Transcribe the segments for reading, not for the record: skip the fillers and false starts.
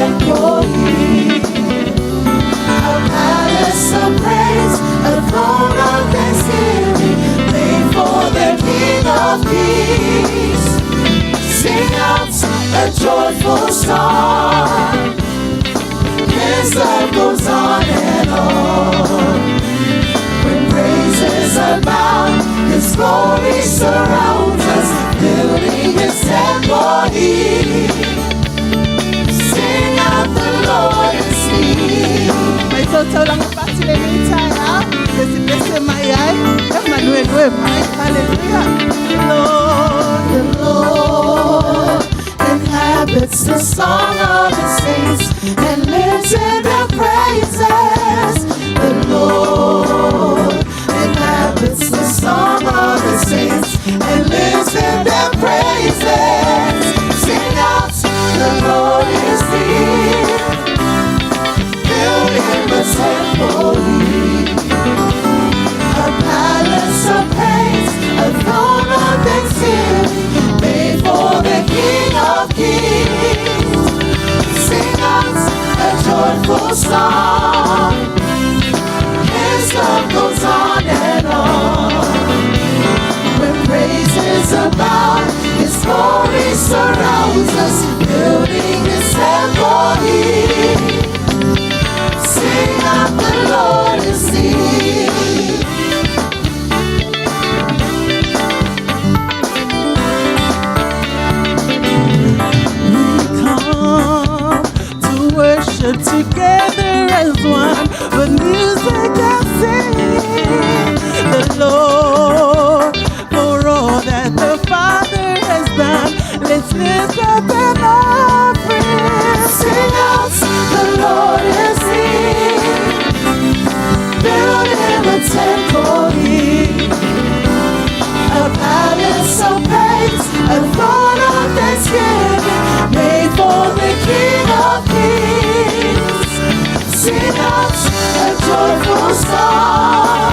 temple here. A palace of praise, a throne of thanksgiving, made for the King of Kings. Sing out a joyful song. His love goes on and on. When praises abound, His glory surrounds us, building His temple here. Sing out, the Lord is near. Mai tautau pati lenei taeao, pesepese mai ai, e manuelue mai. Hallelujah. Lord, the Lord inhabits the song of His saints and lives in their praises. The Lord inhabits the song of His saints and lives in their praises. Sing out, the Lord is near, building the temple here. A palace of praise, a throne of thanksgiving, made for the King of Kings. Sing out a joyful song. His love goes on and on. When praises abound, His glory surrounds us, building His temple here. Sing out, the Lord is near. We come to worship together as one, with music and singing the Lord for all that the Father has done. Let's lift up an offering. Sing out, the Lord is near, building a temple here. A palace of praise, a throne of thanksgiving, made for the King of Kings. Sing out a joyful song.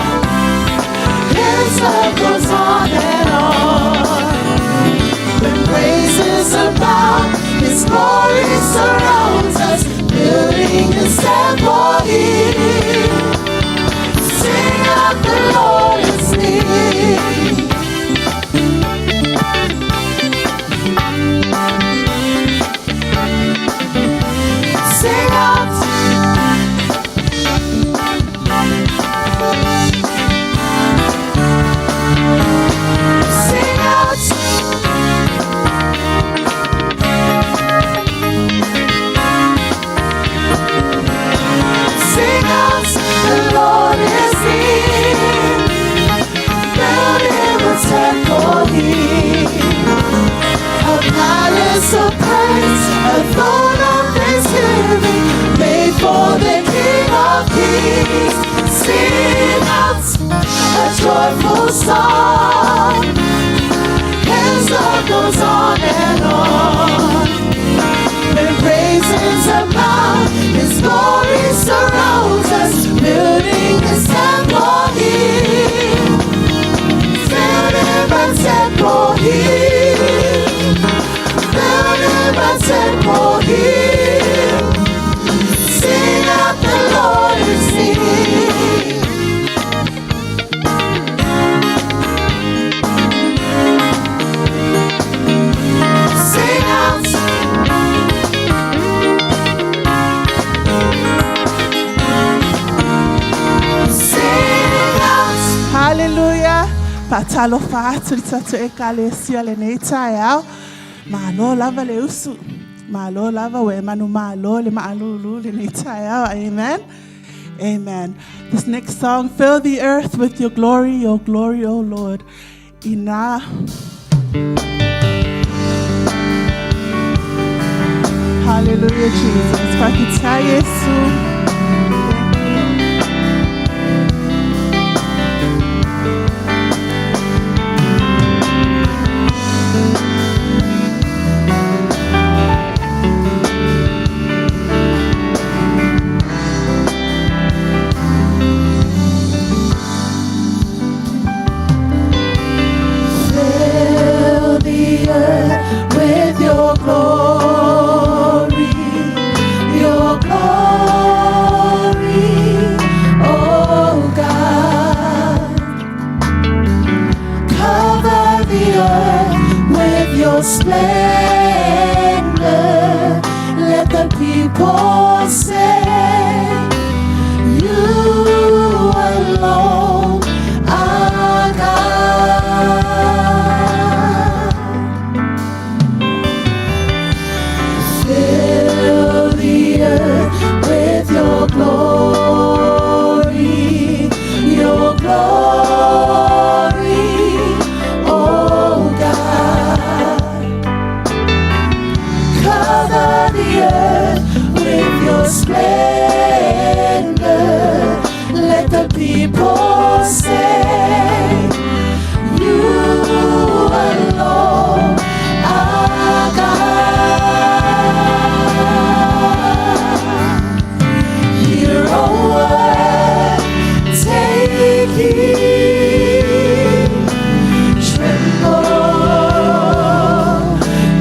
His love goes on and on. When praises abound, His glory surrounds us, building His temple here. Sing out, the Lord is near. Sing out. Sing out. Sing out, the Lord is near, building a temple here. A palace of praise, a throne of thanksgiving, made for the King of Kings. Sing out a joyful song. His love goes on and on. When praises abound, His glory surrounds us, building His temple here. Building a temple here. Building a temple here. Sing out, the Lord is near. Sing out. Sing out. Hallelujah. Faatalofa atu i le tatou ekalesia lenei taeao. Malo lava le usu. Malo lava ua e manumalo le maalulu lenei taeao. Amen. Amen. This next song, "Fill the Earth with Your Glory, O Lord." Ina. Hallelujah, Jesus. Faafetai Iesu. Fill the earth with your glory, Cover the earth with your splendor. Let the people say, You alone are God. Hear, O earth, take heed. Tremble,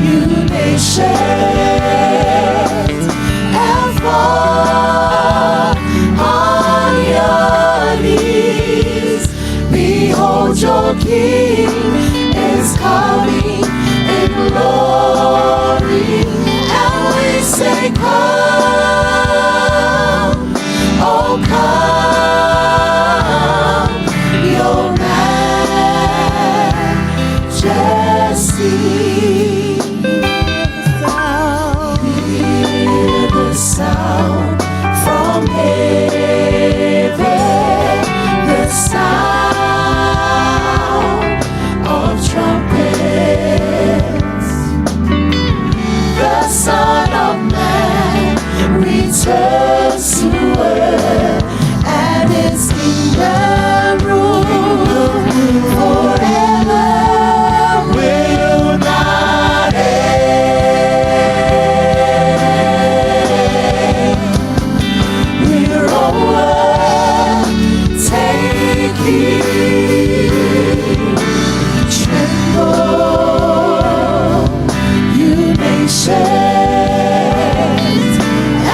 you nations, and fall on your knees. Behold, your King is coming in glory, and we say, Come, oh come, your majesty. Hear the sound from heaven, the sound of trumpets. The Son of Man returns to earth, and his kingdom rule forever will not end. Hear, O earth, take heed. Tremble, you nations,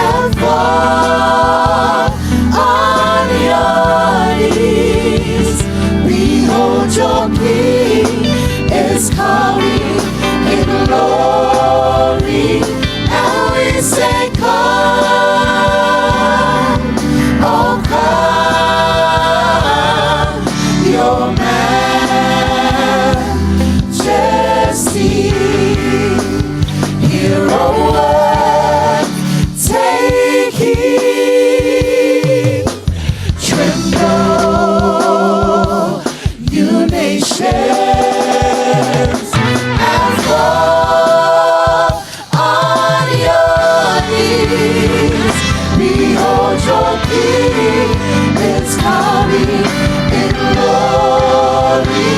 and fall on your knees. Behold, your King is coming in glory, and we say, Come, oh come, your majesty. Hear, O earth, take heed. Tremble, you nations, and fall on your knees. Behold, your King is coming in glory,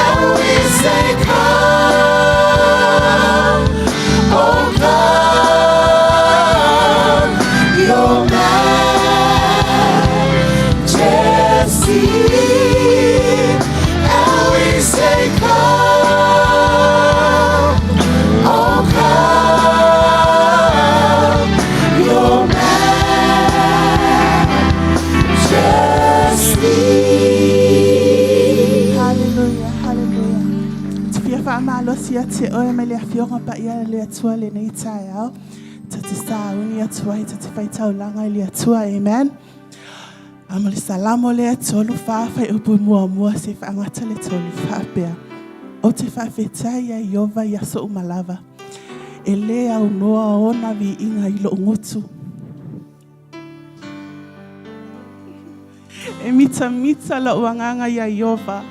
and we say, Come, oh come, your majesty. And we say, Come, oh come, your majesty. Hallelujah, hallelujah. Te fia whaamalosi ia te oe mai le afioga paia le Atua lenei taeao. Ta te sauni atua i ta te faitaulaga i le Atua. Amen. Amo le salamo lea 34 fuaiupu muamua seia faagata le 34 pea. Ou te faafetai ia Ieova i aso uma lava. E lē aunoa ona viiga i loʻu gutu. E mitamita loʻu agaga iā Ieova,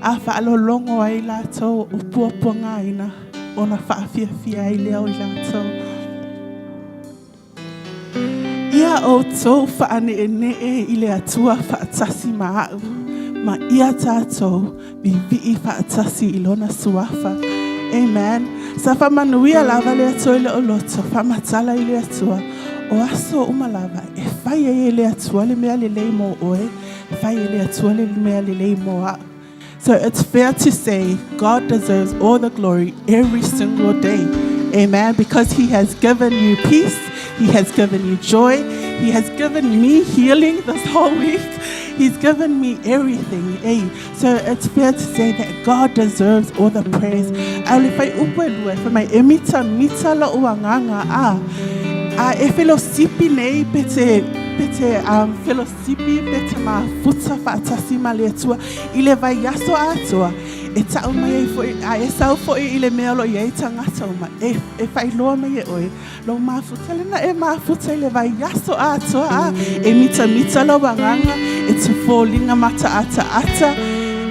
a faalologo ai latou o puapuagaina, ona faafiafia ai lea o i latou. Ia outou faaneenee i le Atua faatasi ma aʻu, ma ia tatou vivii faatasi i lona suafa. Amen. Sa faamanuia lava le Atua i lou loto, faamatala i le Atua, o aso uma lava e fai ai e le Atua le mea lelei mo oe, fai e le Atua le mea lelei mo aʻu. So it's fair to say God deserves all the glory every single day. Amen. Because He has given you peace, He has given you joy, He has given me healing this whole week. He's given me everything. Hey. So it's fair to say that God deserves all the praise. A le fuaiupu e lua, fai mai e mitamita loʻu agaga a. A e felosipi nei pe te, pe te felosipi pe te mafuta faatasi ma le Atua i le vaiaso atoa e taʻu mai ai foʻi a e sau foʻi i le mea o loo i ai tagata uma e, e faailoa mai e oe lou mafuta lena e mafuta i le vaiaso atoa a e mitamita lou agaga e te foliga mataataata.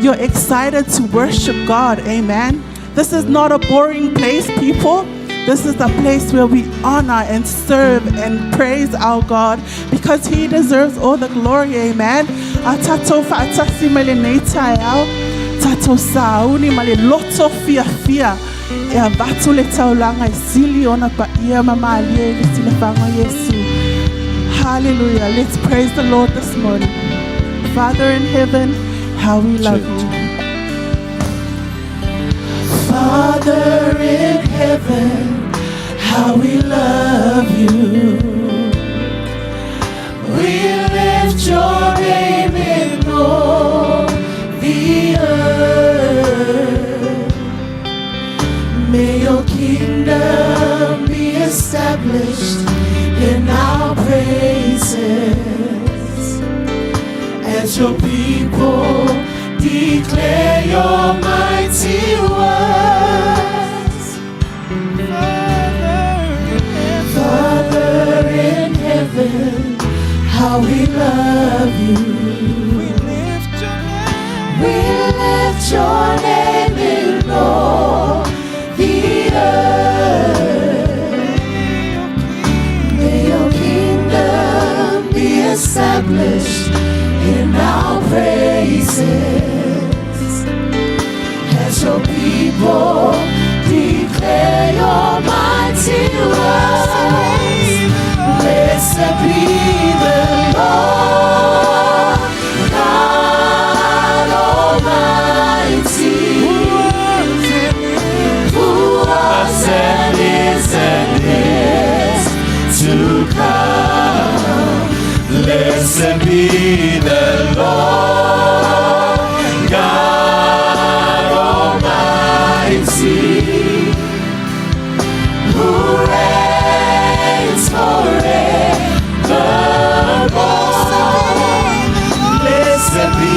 You're excited to worship God. Amen. This is not a boring place, people. This is the place where we honor and serve and praise our God because He deserves all the glory. Amen. A tātou faatasi mai lenei taeao, tātou sauni ma le loto fiafia e avatu le taulaga e sili ona paia ma malie i le silafaga o Iesu. Hallelujah. Let's praise the Lord this morning. Father in heaven, how we love you. Father in heaven, how we love you. We lift your name in all the earth. May your kingdom be established in our praises. As your people declare your mighty works. Father in heaven, how we love you. We lift your name in all the earth. May your kingdom be established in our praises. As your people declare your mighty works. Blessed be the Lord God Almighty, who was and is to come. Blessed be the Lord God Almighty, who reigns forevermore. Blessed be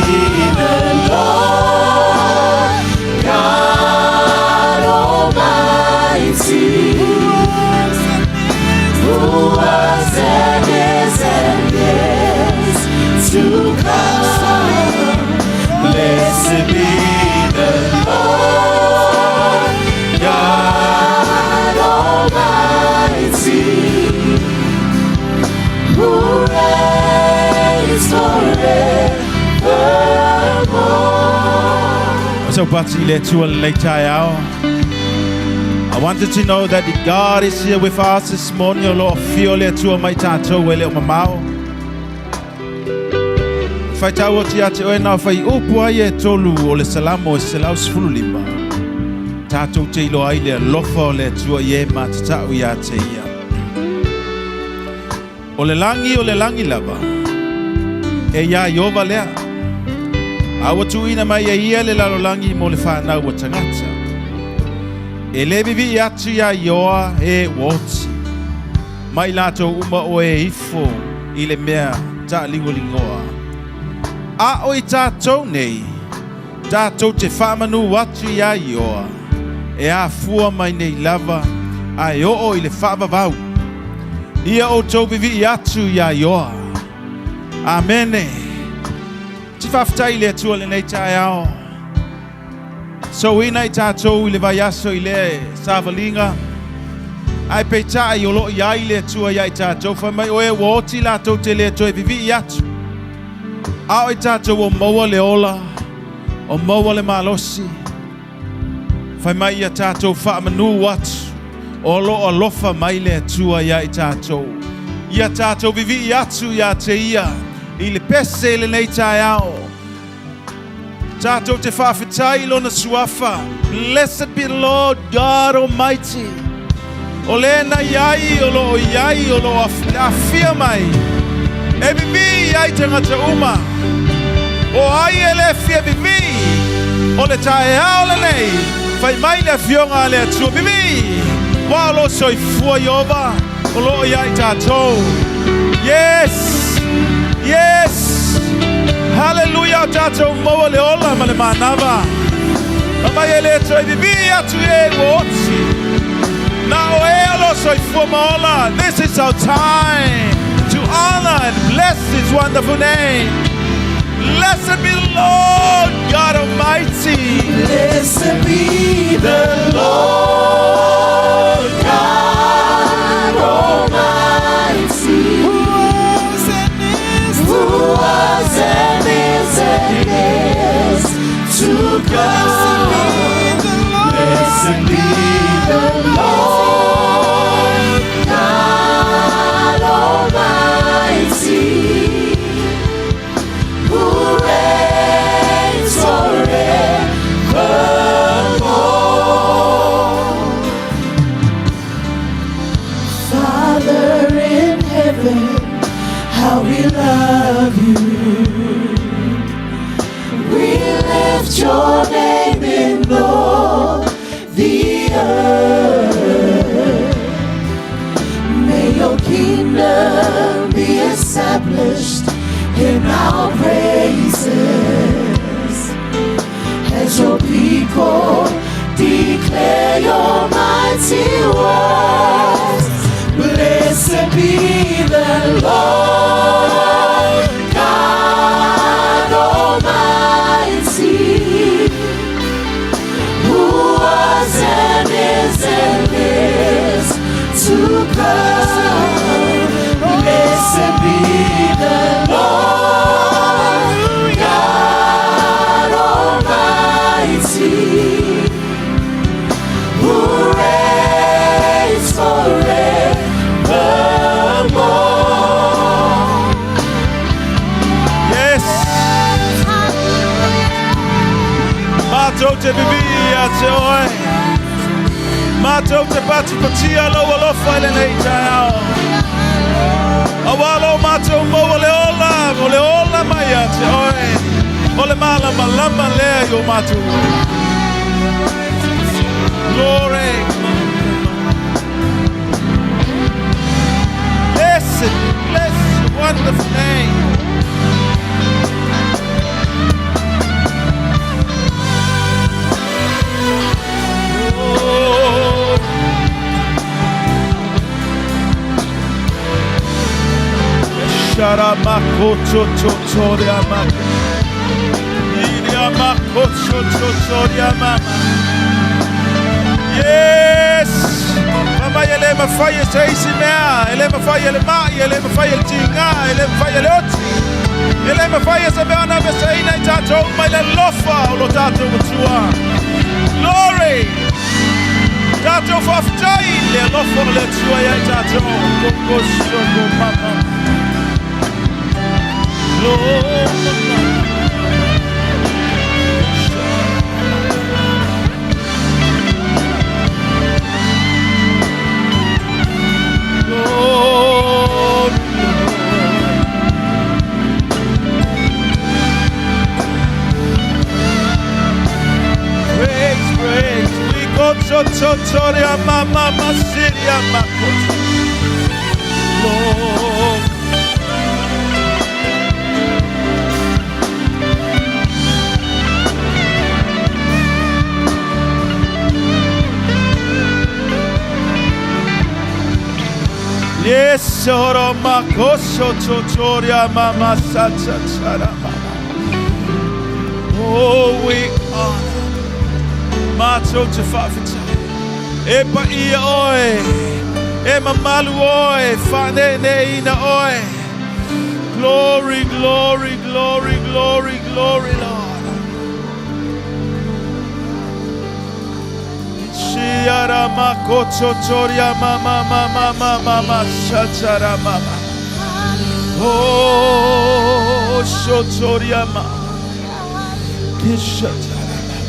the Lord God Almighty, who was and is to come. Blessed be the Lord God Almighty, who reigns forevermore. So pati le Atua lenei taeao. I wanted to know that God is here with us this morning. O lo o afio le Atua ma i tātou e le o mamao. Faitau atu ia te oe nā fuaiupu ai e tolu o le Salamo e 115. Tātou te iloa ai le alofa o le Atua i e matatau ia te ia. O le lagi o le lagi lava. E iā Iova lea. A ua tuuina mai e ia le lalolagi mo le fanau a tagata. E le vivii atu iā Ioa e ua oti. Ma i latou uma o e ifo i le mea taaligoligoa. A o i tātou nei, tātou te faamanu atu iā Ioa, e afua mai nei lava a e oo i le faavavau. Ia outou vivii atu iā Ioa. Amene. Ti faafetai i le Atua lenei taeao. Souina i tātou i le vaiaso i le savaliga. Ae peitai o loo i ai le Atua ia i tātou. Fai mai o e ua oti latou te le toe vivii atu. A o i tātou o maua le ola, o maua le malosi. Fai mai ia tātou faamanu atu. O loo alofa mai le Atua ia i tātou. Ia tātou vivii atu ia te ia. I le pese i lenei taeao. Tātou te faafetai i lona suafa. Blessed be the Lord God Almighty. O le na iai, o loo iai, o loo afia mai. E vivii ai tagata uma. O ai e le fia vivii. O le taeao lenei. Fai mai le afioga a le Atua vivii. Ua o lo soifua Iova. O loo ia i tātou. Yes! Yes! Hallelujah o tātou maua le ola ma le manava. Fai mai e le toe vivii atu e ua oti. Na o e o lo soifua ma ola. This is our time to honor and bless His wonderful name. Blessed be the Lord God Almighty. Blessed be the Lord God. How we love you. We lift your name in all the earth. May your kingdom be established in our praises. As your people declare your mighty works. Blessed be the Lord God Almighty, who was and is to come. Blessed be the Lord God Almighty, who reigns forevermore. Yes. Matou te vivii ia te oe. Matou te patipatia lou alofa i lenei taeao. Auā lo matou maua le ola, o le ola mai ia te oe. O le malamalama lea i o matou. Glory. Blessed, bless your wonderful name. Oh. Sharamakoto to to to mama. Yes! Mama e le mafai e se isi mea, e le mafai e le mai, e le mafai e le tiga, e le mafai e le oti. E le mafai e se mea na me se ina i tātou mai le lofa o lo tātou matua. Glory! Tātou whawhitai le lofa o le tua ia i tātou. Koko soko mama. Glory. Glory. Praise, praise. We go to to to mama ma siria ma Lord. Yes, oro makoso to toria mama sa cha cha ra mama. Oh, we honor. Matou te faafetai. E paia oe. E mamalu oe. Faaneeneeina oe. Glory, glory, glory, glory, glory, Lord. Shiara makoto toria mama mama mama mama shachara mama. Oh, shotoria mama. Kishatara mama.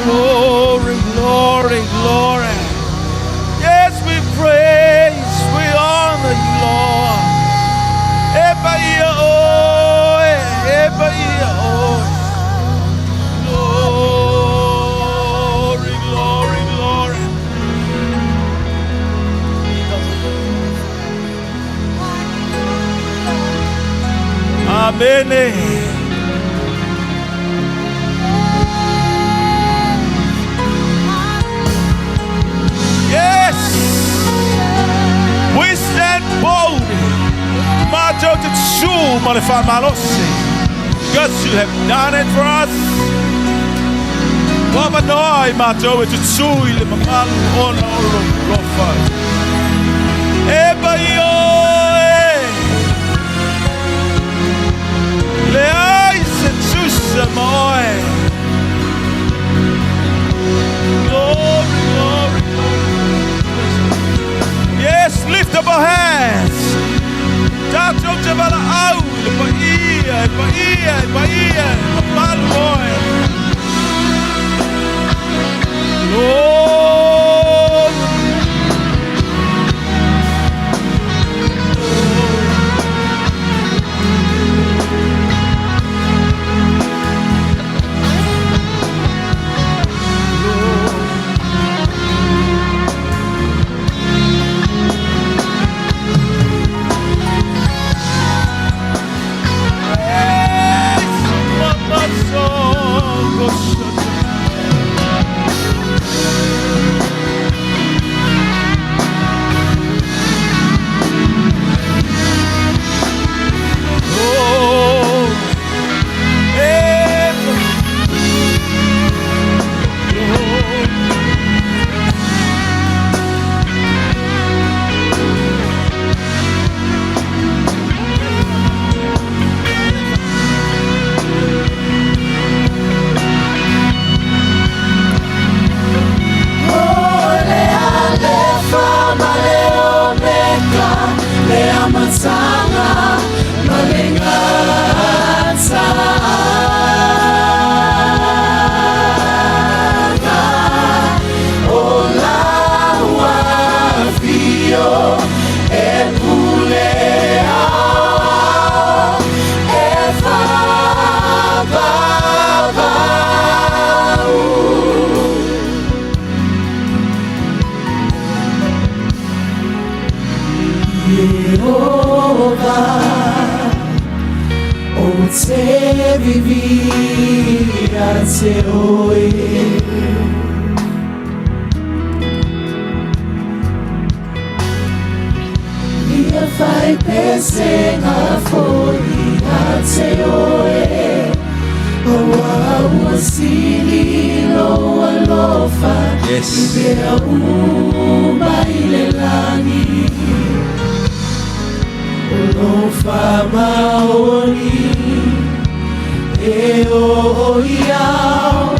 Glory, glory, glory. Yes, we praise, we honor you, Lord. E paia oe, e paia oe. Glory, glory, glory. Amen. Yes! We stand bold. Matou te tusu ma le faamalosi. Because you have done it for us. Ua avanoa i matou e tusu i le mamalu ona o lou alofa. E paia oe. Leai se tusa ma oe. Glory, glory, glory. Yes, lift up our hands. Tatou te valaau i le paia, e paia, e paia, e mamalu oe. Lord. Te vivi a te oe. Ia fai pesenga foi a te oe. Aua ua sili lou alofa. Yes. I mea uma i le lagi. O lou faamaoni e oo i ao.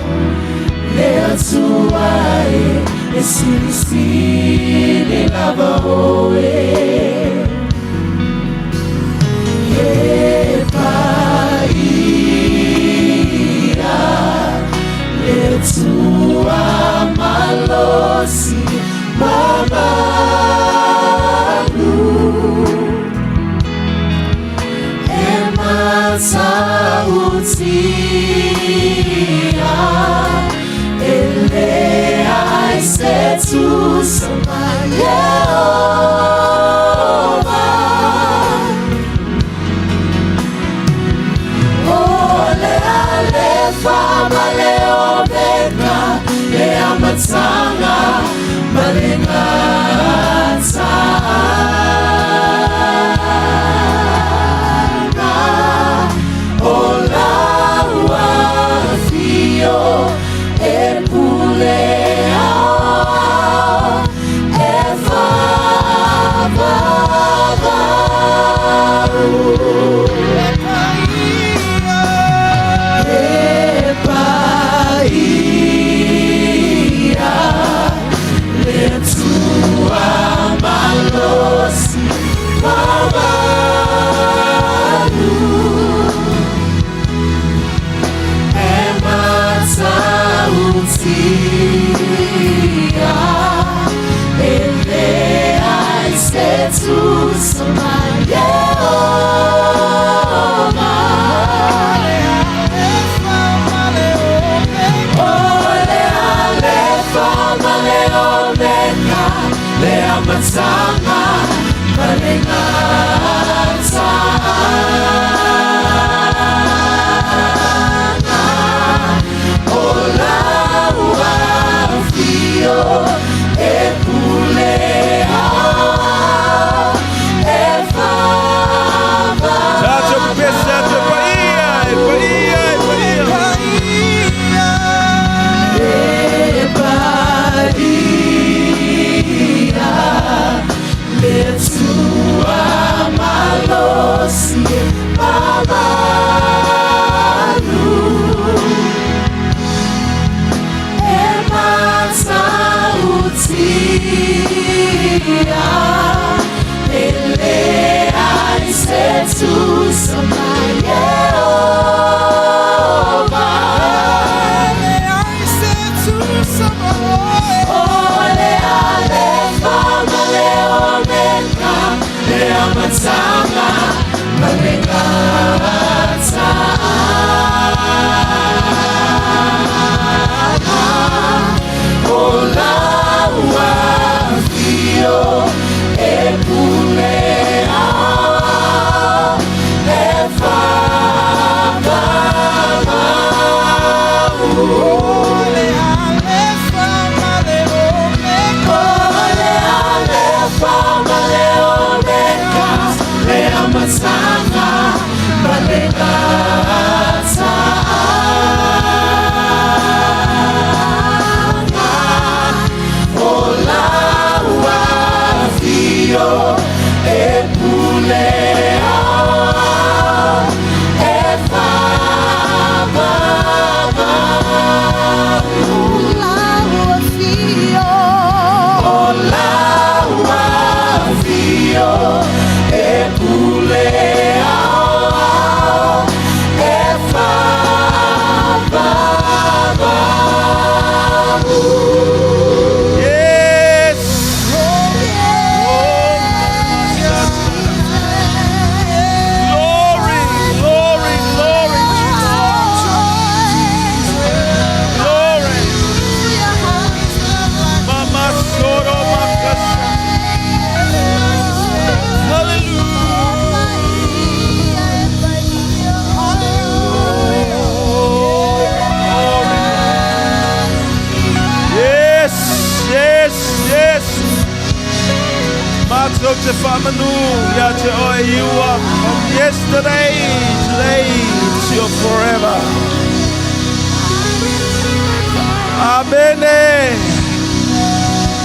Le Atua e, e silisili lava oe. E paia le Atua malosi mamalu. E matautia e leai se tusa ma Ieova. O le Alefa ma le Omega, le Amataga ma le Gataaga. O lau afio e pule aoao e faavavau. E paia le Atua malosi mamalu. E matautia e leai se tusa ma Ieova. O le Alefa ma le Omega, le Amataga ma le Gataaga. O lau afio e pule aoao e faavavau. Tatou pepesi atu e paia, e paia, e paia. E paia le Atua malosi mamalu. E matautia e leai se tusa ma Ieova. O le Alefa ma le Omega, le Amataga ma le Gataaga. O lau afio e pule aoao e faavavau. Tatou te faamanu ia te oe. You are from yesterday, today, till forever. Amene.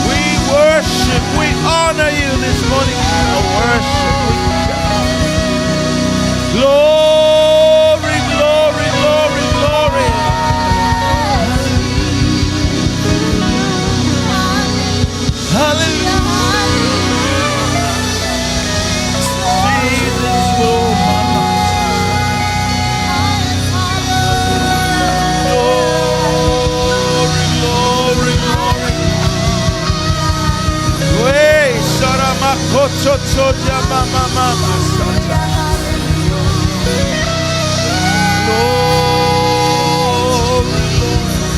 We worship, we honor you this morning in our worship. Glory, glory, glory, glory. Hallelujah. Jesus, oh, mama. Glory, glory, glory. Wey, saramakoto toja mama mama sata. Glory, Lord.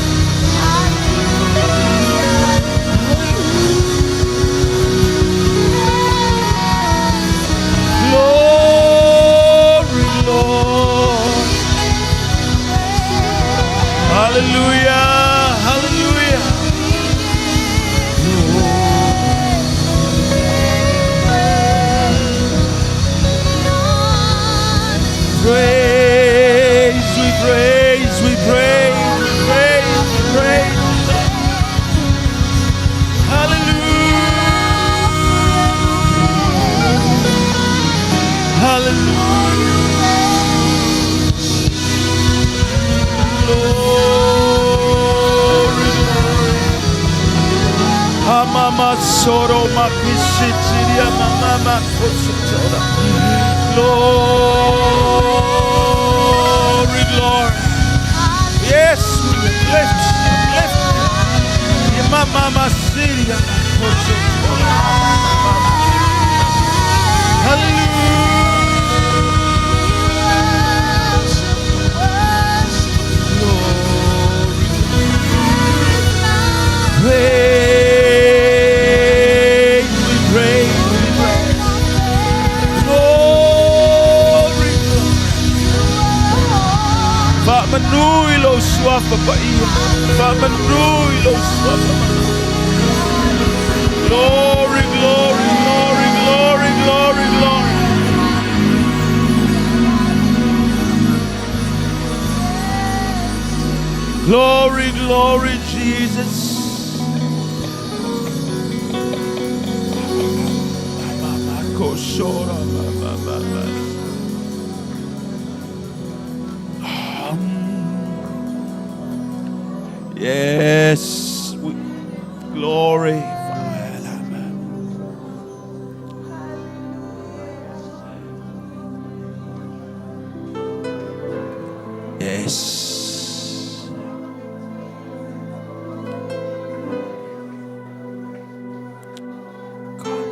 Glory, Lord. Hallelujah, hallelujah. Praise, we praise, we praise, we praise, we praise. Hallelujah. Hallelujah. Glory, glory. Hamama soro makishitiria mama kosotora. Glory, glory. Yes, we lift, lift. Mama siria kosotora. Hallelujah. Glory. Praise, we praise, we praise. Glory, glory. Faamanu i lou suafa paia. Faamanu i lou suafa. Glory, glory, glory, glory, glory, glory. Glory, glory, Jesus. Mama koshora, mama, mama. Yes, glory. Father. Yes. Come.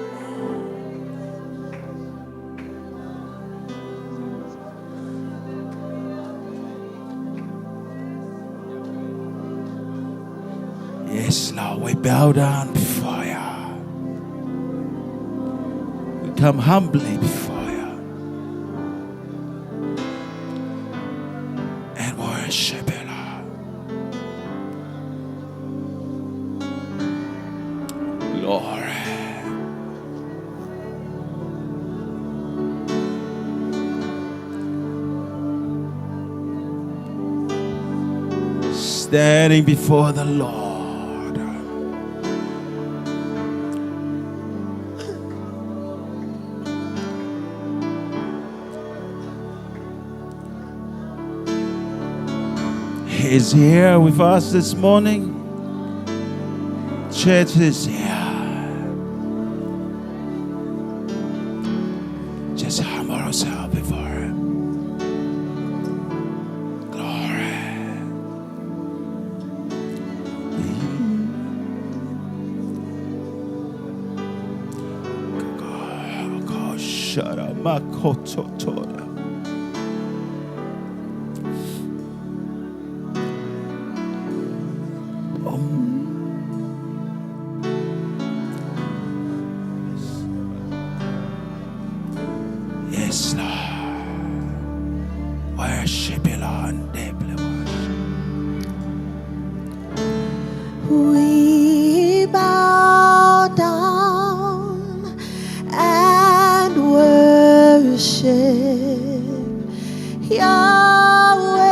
Yes, Lord, we bow down before you. We come humbly before you and worship you, Lord. Glory. Standing before the Lord. He is here with us this morning. Church is here. Just humble ourselves before Him. Glory. Shara. Yes, Lord. Worship you, Lord. Deeply worship. We bow down worship Yahweh.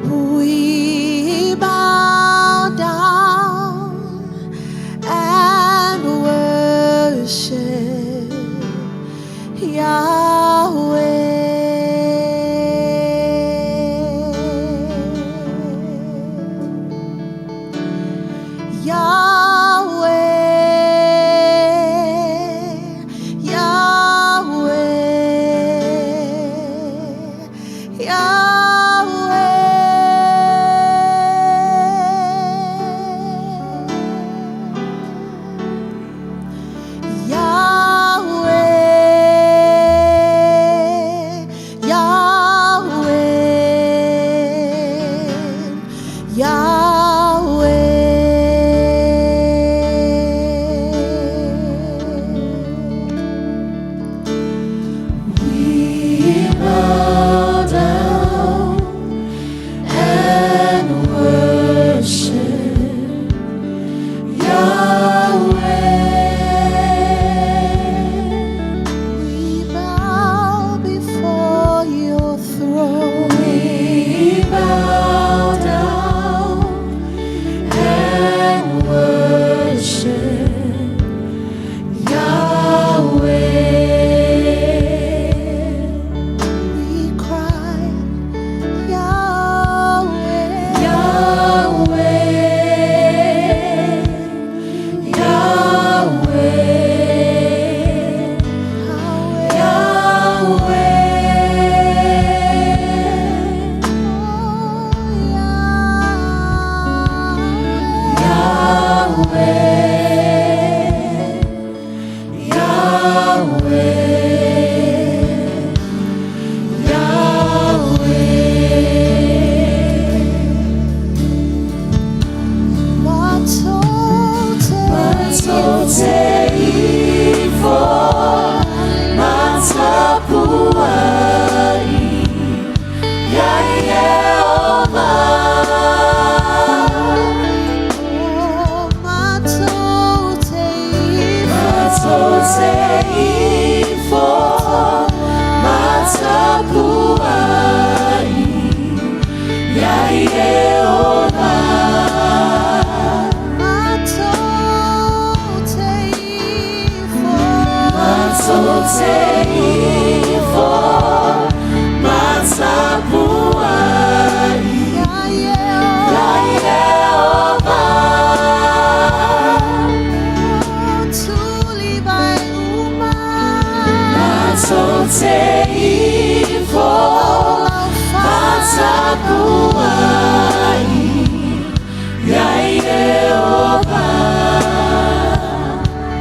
We bow down and worship Yahweh. Yahweh, Yahweh, Yahweh, Yahweh, Yahweh. We bow down and worship Yahweh. We bow before your throne. We bow down and worship Yahweh. We cry, Yahweh, Yahweh, Yahweh, Yahweh, Yahweh, Yahweh.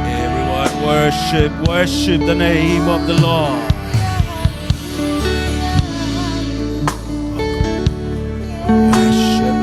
Everyone worship, worship the name of the Lord. Worship.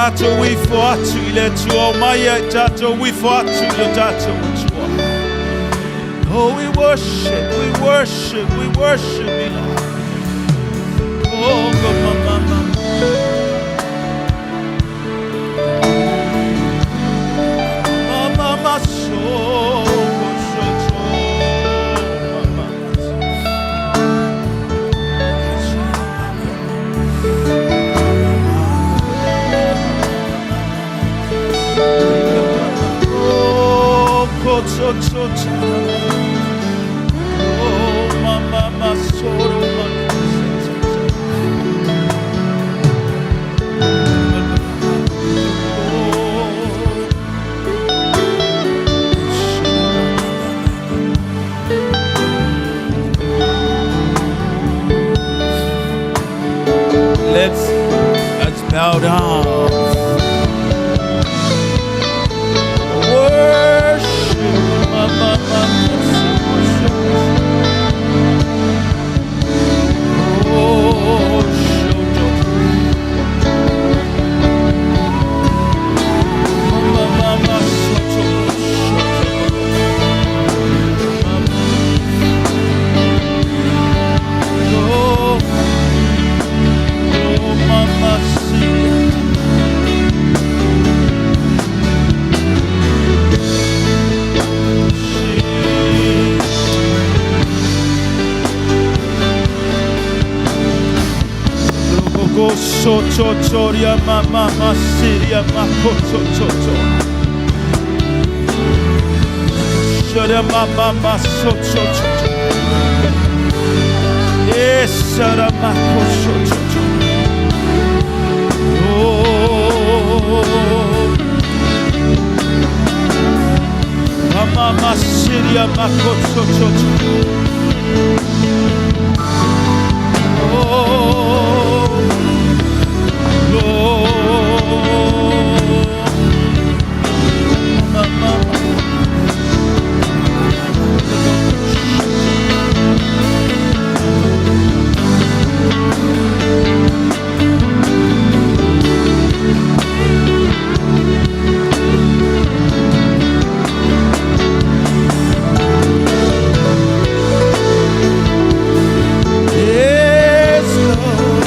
Tatou ifo atu i le Atua, omaia i tatou ifo atu i o tatou Atua. Oh, we worship, we worship, we worship you, Lord. Oh, God, ma, ma, ma. Ma, ma, ma, so, so, so, ma, ma, ma. Oh, ko, so, so, so. Oh, ma, ma, ma, so, ma, so, so, so. Oh. Let's bow down. Worship. Ma, ma, ma, ma, so, so, so. Oh, so, so. Ma, ma, ma, so, so, so, so. Ma, ma. Oh, oh, ma, ma, si. Go so to toria ma ma ma siria ma ko to to to. Shara ma ma ma so to to to. Yes, shara ma ko so to to. Oh. Ma ma ma siria ma ko to to to. Oh. Lord. Ma, ma, ma. Yes, Lord.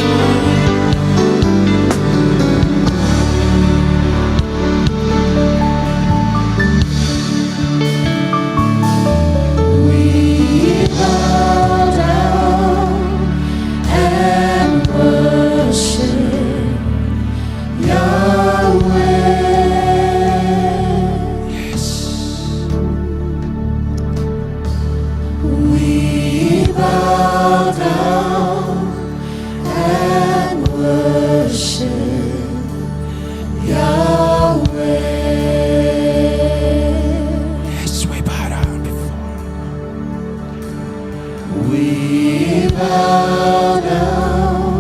We bow down and worship Yahweh. Yes. We bow down and worship Yahweh. Yes, we bow down before. We bow down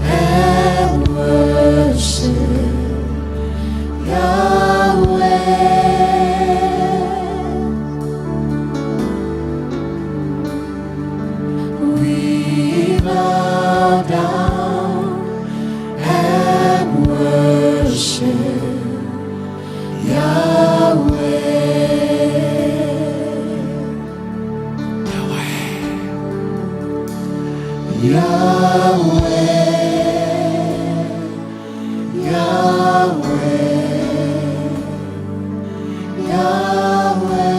and worship Yahweh. We bow down and worship Yahweh. Yahweh, Yahweh, Yahweh.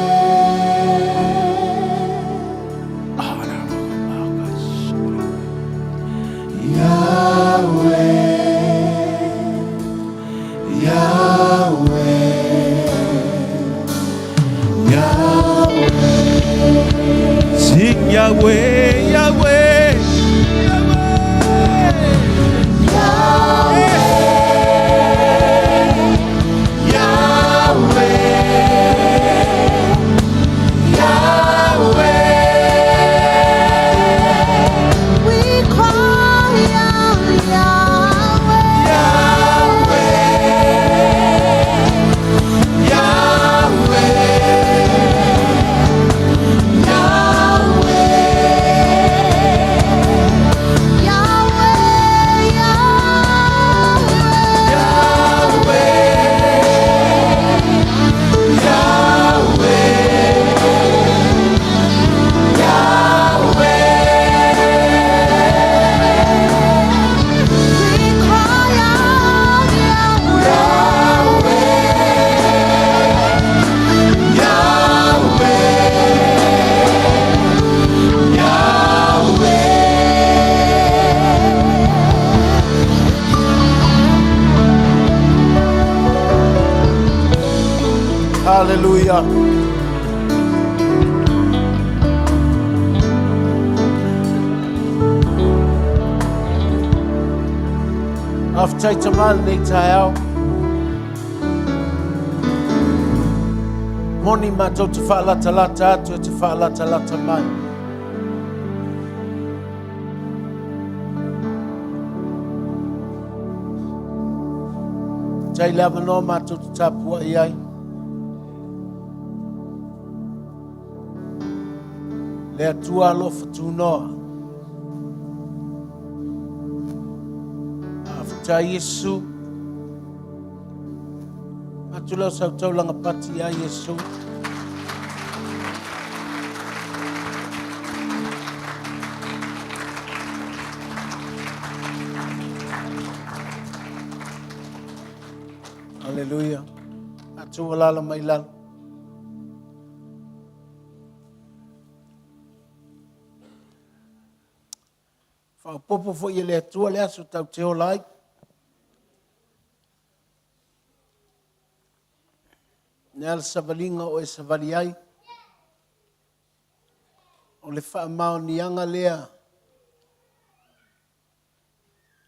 Honor. Yahweh, Yahweh, Yahweh. Sing Yahweh, Yahweh, Yahweh. Yahweh, Yahweh. We cry out, Yahweh. Yahweh, Yahweh. Haleluia. Faafetai tama lenei taeao. Moni matou te faalatalata atu e te faalatalata mai. Tai le avanoa matou te tapuai ai. Le Atua alofa tunoa. Faafetai Iesu. Atu leo sau taulaga pati ia Iesu. Haleluia. Atu ua lala mai lalo. Faaopoopo foi e le Atua le aso tatou te ola ai. Le a le savaliga o e savali ai, o le faamaoniaga lea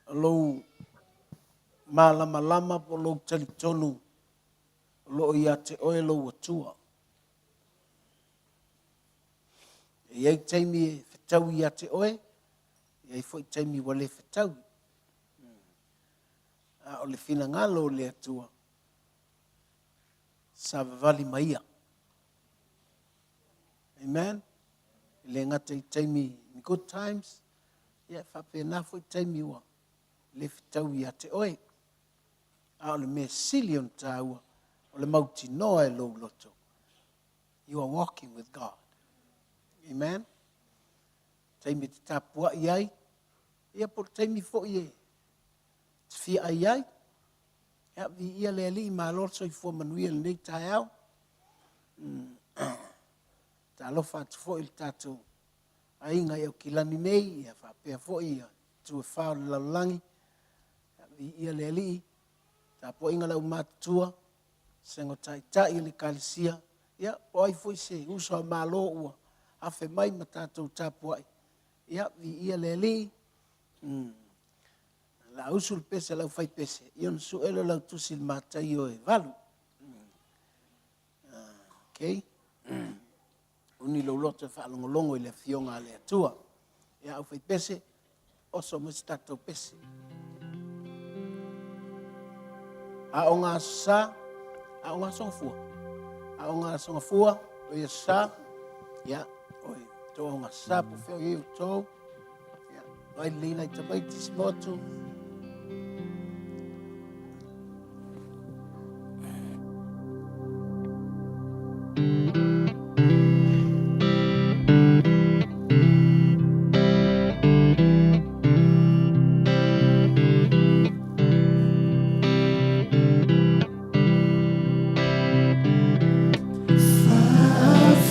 o lou malamalama po o lou talitonu o lo o ia te oe lou Atua. E i ai taimi e fetaui ia te oe, e i ai foi taimi ua le fetaui. A o le finagalo o le Atua, savavali ma ia. Amen. E le gata i taimi in good times, ia e faapena foi taimi ua le fetaui ia te oe. A o le mea sili ona taua, o le mautinoa e lou loto, you are walking with God. Amen. Taimi e te tapuai ai, ia po o le taimi foi e te fia ai ai. Ia, viia le Alii, malo le soifua manuia i lenei taeao. Talofa atu foi i le tatou aiga i Aukilani nei, ia faapea foi ia itu e fa o le lalolagi. Ia, viia le Alii, tapuaiga le aumatutua, sego taitai o le Ekalesia, ia, po o ai foi se uso a Malo ua afe mai ma tatou tapuai. Ia, viia le Alii. O le a usu le pese a le aufaipese, ia ona sue lea o lau tusi i le Mataio e 8. Okay. Uni lou loto e faalogologo i le afioga a le Atua. Ia, aufaipese, oso mai se tatou pese. Aoga Aso Sa, Aoga Aso Gafua. Aoga Aso Gafua, o ia sa, ia, o i tō aoga sa, po wheo i o tō. Ia, vai lelei nai tamaiti si motu.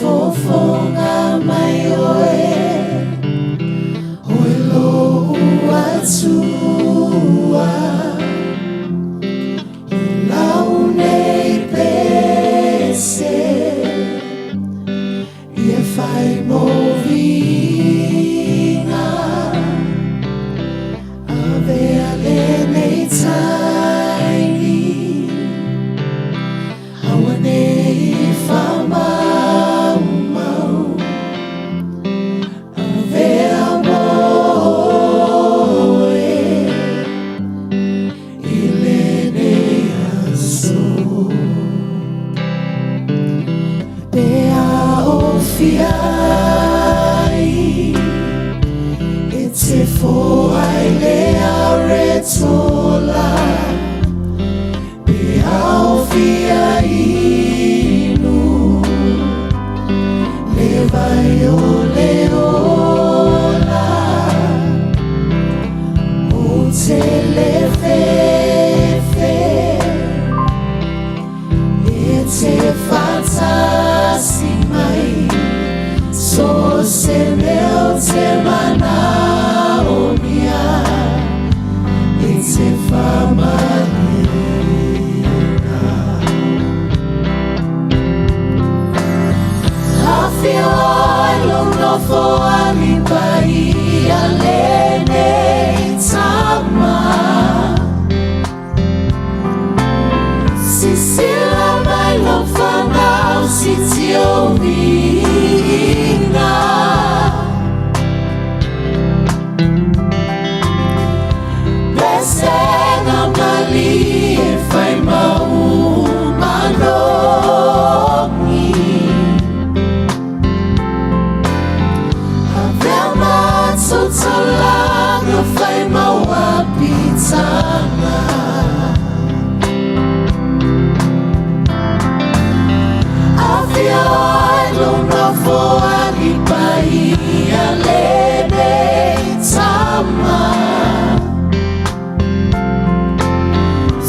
Faafofoga mai oe, oe lou Atua, i lau nei pese, ia fai mo viiga. Avea lenei taimi, aua nei faamaumau. Avea mo oe i lenei aso. Pe a ofia ai e te foai le aretola, pe a ofia inu le vai o le ola, o te lefefe. E te whātasi mai, so Sisila mai lau fanau si tio viiga. Pesega malie fai mau manogi. Avea matotolaga fai mau apitaga. Afio ai lou nofo ali paia lenei tama.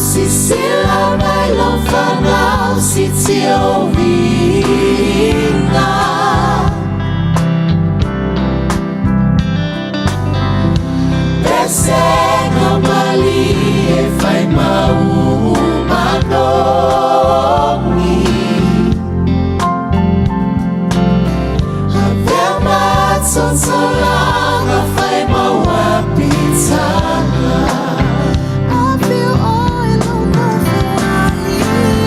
Sisila mai lau fanau si tio viiga. Pesega malie fai mau manogi. Avea matotolaga fai mau apitaga. Afio ai lou nofo alii.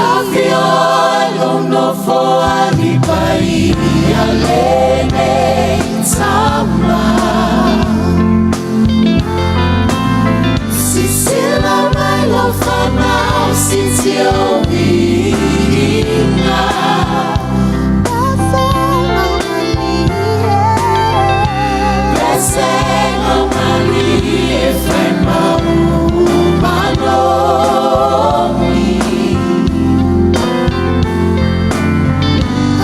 Afio ai lou nofo alii paia lenei tama. Sisila mai lau fanau si tio viiga. Pesega malie fai mau manogi.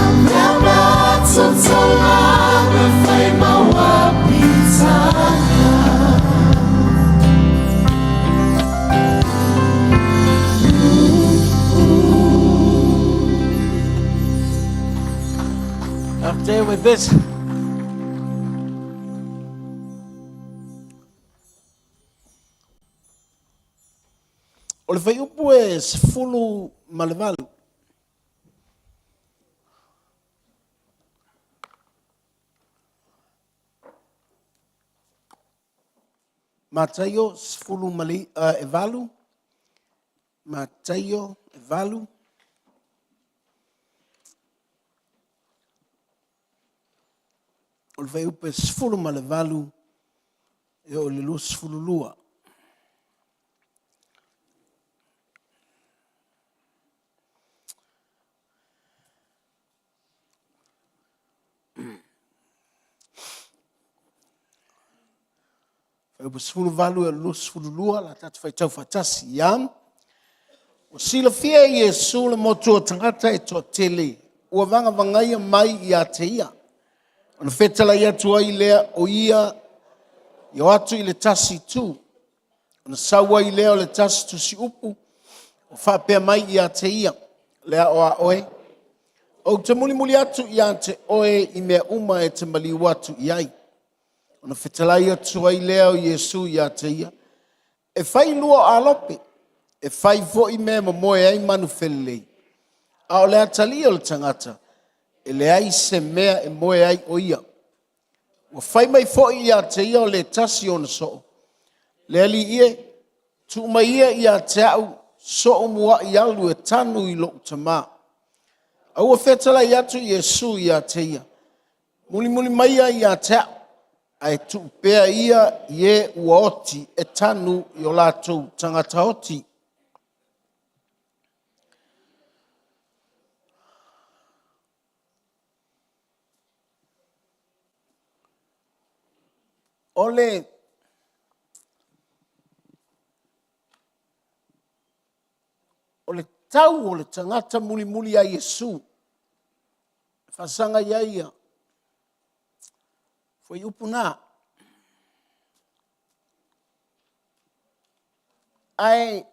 Avea matotolaga fai mau apitaga. After with this. O le fuaiupu e 18. Mataio 18, Mataio e 8. O le fuaiupu e 18 e oo i le 22. Fuaiupu 18 e oo i le 22, la tatou faitau faatasi. Ia. Ua silafia e Iesu le motu o tagata e toatele ua vagavagaia mai ia te ia. Ona fetalai atu ai lea o ia i o atu i le tasi itu. Ona sau ai lea o le tasi tusiupu o faapea mai ia te ia, lea o a oe, ou te mulimuli atu ia te oe i mea uma e te maliu atu i ai. Ona fetalai atu ai lea o Iesu ia te ia, e fai lua o alope, e fai foi mea e momoe ai manu felelei. A o le atalii o le tagata, e leai se mea e moe ai o ia. Ua fai mai foi ia te ia o le tasi o ona soo, Le Alii e, tuu mai ia ia te au so'u mua'i alu e tanu i lo'u tamā. A ua fetalai atu Iesu ia te ia, Mulimuli maia ia te a'u, ae tuu pea ia i e ua oti e tanu i o latou tagata oti. O le o le tau o le tagata mulimuli ia Iesu, e faasaga i ai ia fuaiupu na. Ae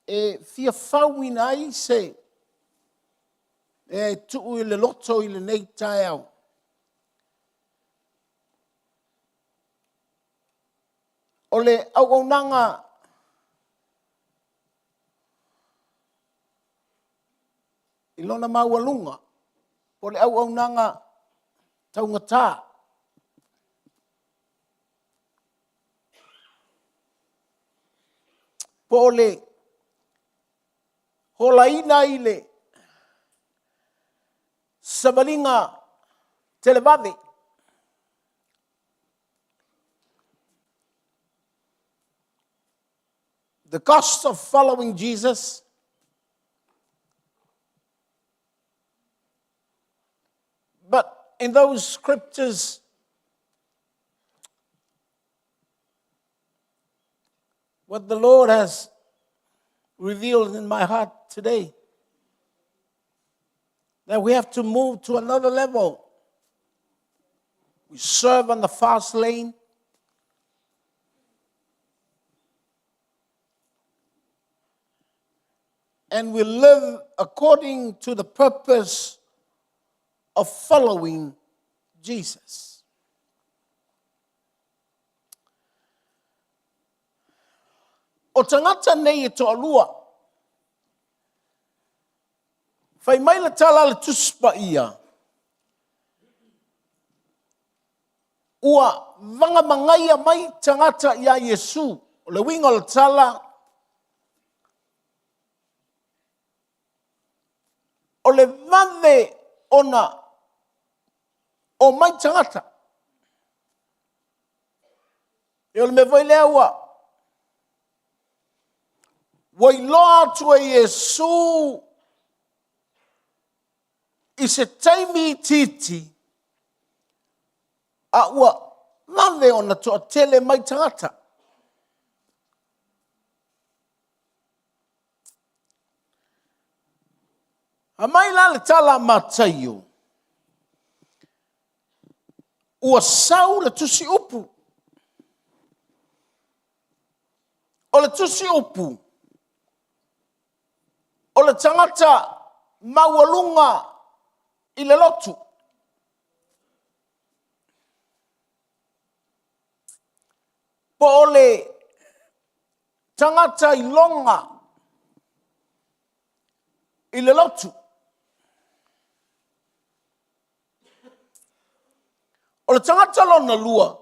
e fia fauina ai se e tuu i le loto i lenei taeao. O le auaunaga i lona maualuga, o le auaunaga taugata. Po o le holaina i le savaliga televave. The cost of following Jesus. But in those scriptures, what the Lord has revealed in my heart today, that we have to move to another level. We serve on the fast lane. And we live according to the purpose of following Jesus. O tagata nei e toalua, fai mai le tala a le Tusi Paia, ua vagamagaia mai tagata iā Iesu. O le uiga o le tala, o le vave ona omai tagata. E o le mea foi lea ua ua iloa atu e Iesu i se taimi itiiti a ua vave ona toatele mai tagata. Aumai la le tala a Mataio, ua sau le tusi upu. O le tusi upu, o le tagata maualuga i le lotu. Po o le tagata iloga i le lotu. O le tagata lona lua,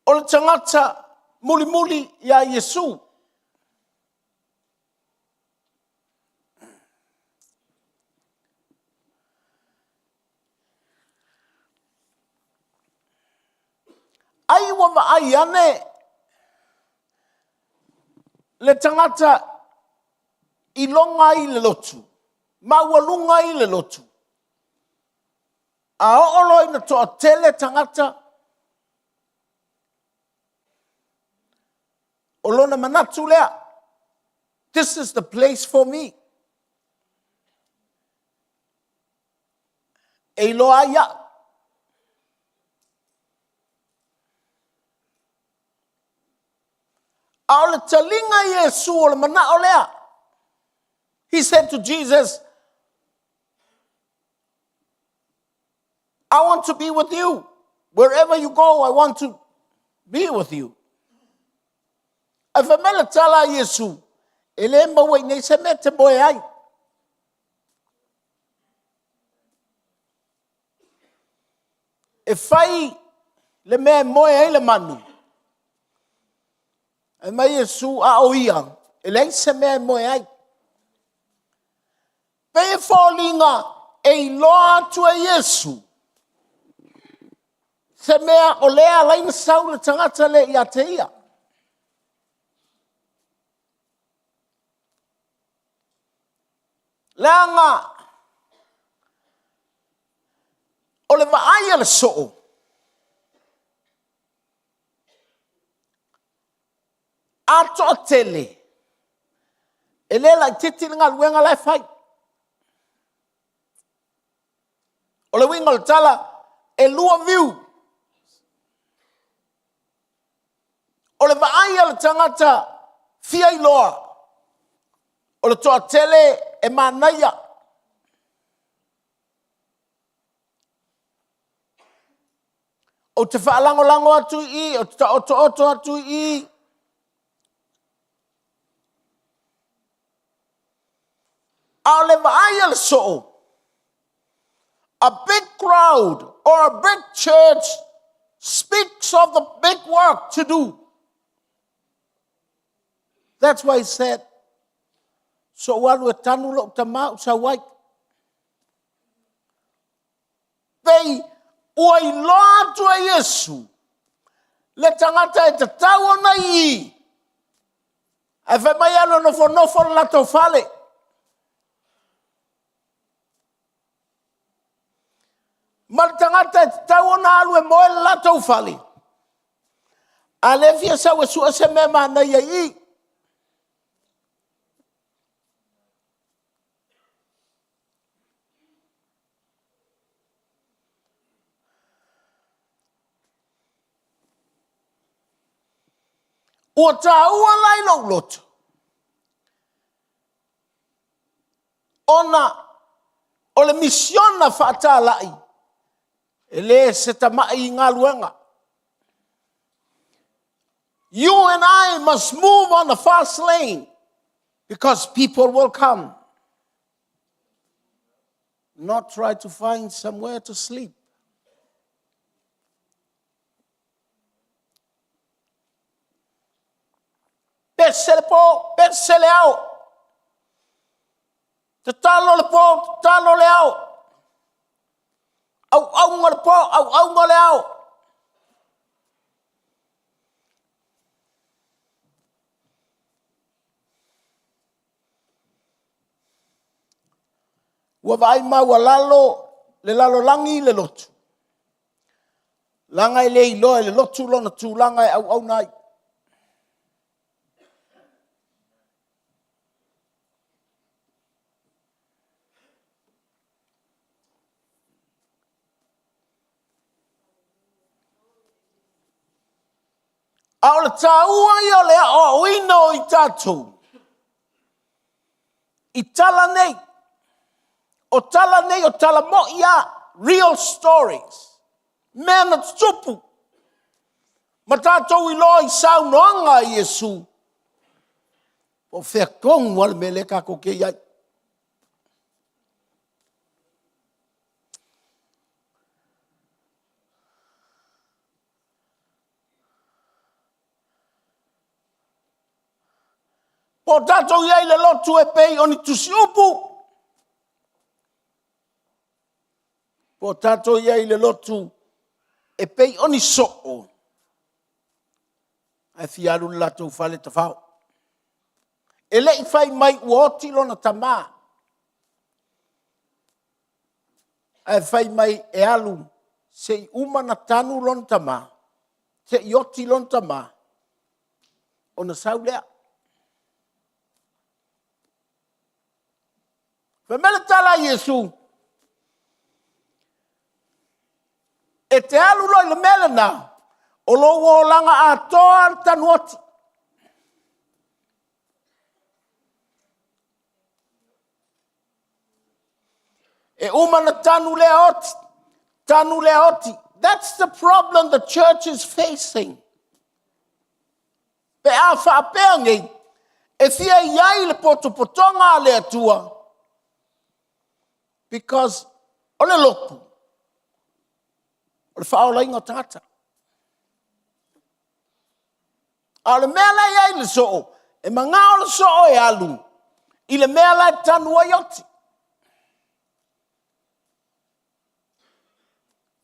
o le tagata mulimuli iā Iesu. Ai ua vaai ane le tagata iloga ai le lotu, maualuga ai le lotu, a oo loa ina toatele tagata, o lona manatu lea, this is the place for me. E iloa ai au. A o le taliga i Iesu o le manao lea. He said to Jesus, I want to be with you. Wherever you go, I want to be with you. Ae fai mai le tala a Iesu, e le maua i nei se mea te moe ai. E fai le mea e moe ai le manu. Fai mai Iesu, a o ia, e leai se mea e moe ai. Pei e foliga e iloa atu e Iesu se mea o lea e ala ai ona sau le tagata lea ia te ia. Leaga o le vaai a le soo, a toatele, e le laitiiti le galuega la e fai. O le uiga o le tala, e lua view. O le vaai a le tagata fia iloa, o le toatele e manaia. Ou te faalagolago atu i i, ou te taotooto atu i i. A o le vaai a le soo, a big crowd or a big church speaks of the big work to do. That's why he said, So'u alu e tanu lo'u tamā ou sau ai. Pei ua iloa atu e Iesu le tagata e tatau ona i i, ae fai mai e alu e nofonofo le latou fale. Ma le tagata e tatau ona alu e moe le latou fale, a lea e fia sau e sue se mea manaia i i. Ua taua la i lou loto ona o le misiona faatalai e le se tamai galuega. You and I must move on the fast lane because people will come. Not try to find somewhere to sleep. Pese le po, pese le ao. Tatalo le po, tatalo le ao. Auauga le po, auauga le ao. Ua vaai maualalo le lalolagi i le lotu, leaga e le iloa e le lotu lona tulaga e auauna ai. A o le taua ia o le aoaoina o i tatou i tala nei, o tala nei o tala mo'i a, real stories, mea na tutupu, ma tatou iloa i saunoaga a Iesu, po o fea tonu lava le mea lea tatou te i ai. Po o tatou i ai i le lotu e pei o ni tusiupu, po o tatou i ai i le lotu e pei o ni soo, ae fia alu i le latou fale tafao. E le i fai mai ua oti lona tama, ae fai mai e alu se i uma ona tanu lona tama, se i oti lona tama, ona sau lea. Fai mai le tala a Iesu, e te alu loa i le mea lena, o lou olaga atoa le tanu oti. E uma ona tanu lea oti, tanu lea oti. That's the problem the church is facing. Pe a faapea nei, e fia i ai le potopotoga a le Atua, because o le lotu, o le faaolaina o tagata. A o le mea la e i ai le soo, e manao le soo e alu i le mea la e tanu ai oti.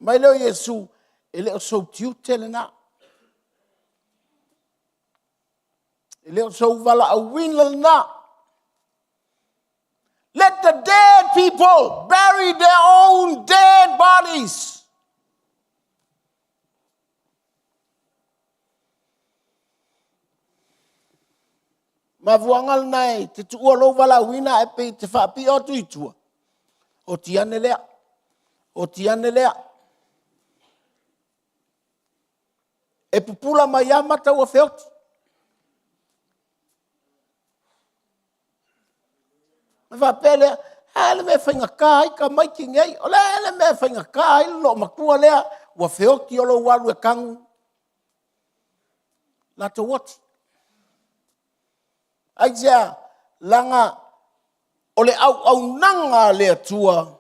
Mai lea o Iesu, e le o sou tiute lena. E le o sou valaauina lena. Let the dead people bury their own dead bodies. Mafuaaga lena e te tuua lou valaauina ae pei te faapio atu i tua. Oti ane lea. Oti ane lea. E pupula mai lava mata ua feoti. Ona faapea lea, a le mea e faigata ai tamaiti nei, o le a le mea e faigata ai le loomatua lea, ua feoti o lou alu e tanu latou oti. Aisea? Leaga o le auaunaga a le Atua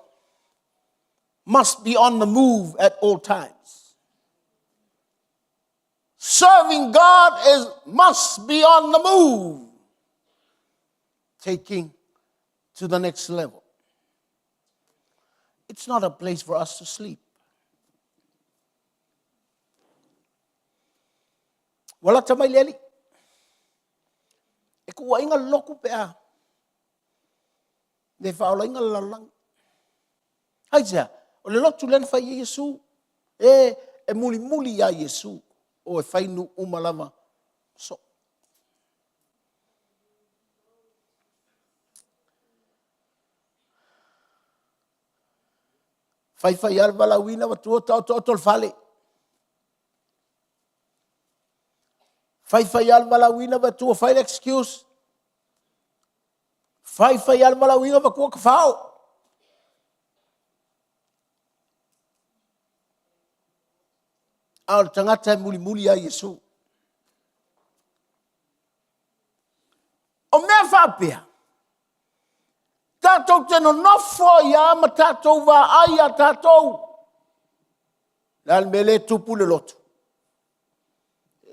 must be on the move at all times. Serving God is must be on the move. taking to the next level. It's not a place for us to sleep. Ua lata mai le Alii. E kuuaiga le lotu pe a le faaolaina le lalolagi. Aisea? O le lotu lea na fai ai Iesu. E, e mulimuli ia Iesu o e fai nuu uma lava soo. Faifai lava le valaauina avatua taotooto le fale. Faifai lava le valaauina avatua fai le excuse. Faifai lava le valaauina avatua tafao. A o le tagata e mulimuli ia Iesu. O mea faapea, tatou te nonofo ai lava ma tatou vaai iā tatou. Le a le mea lea e tupu i le lotu?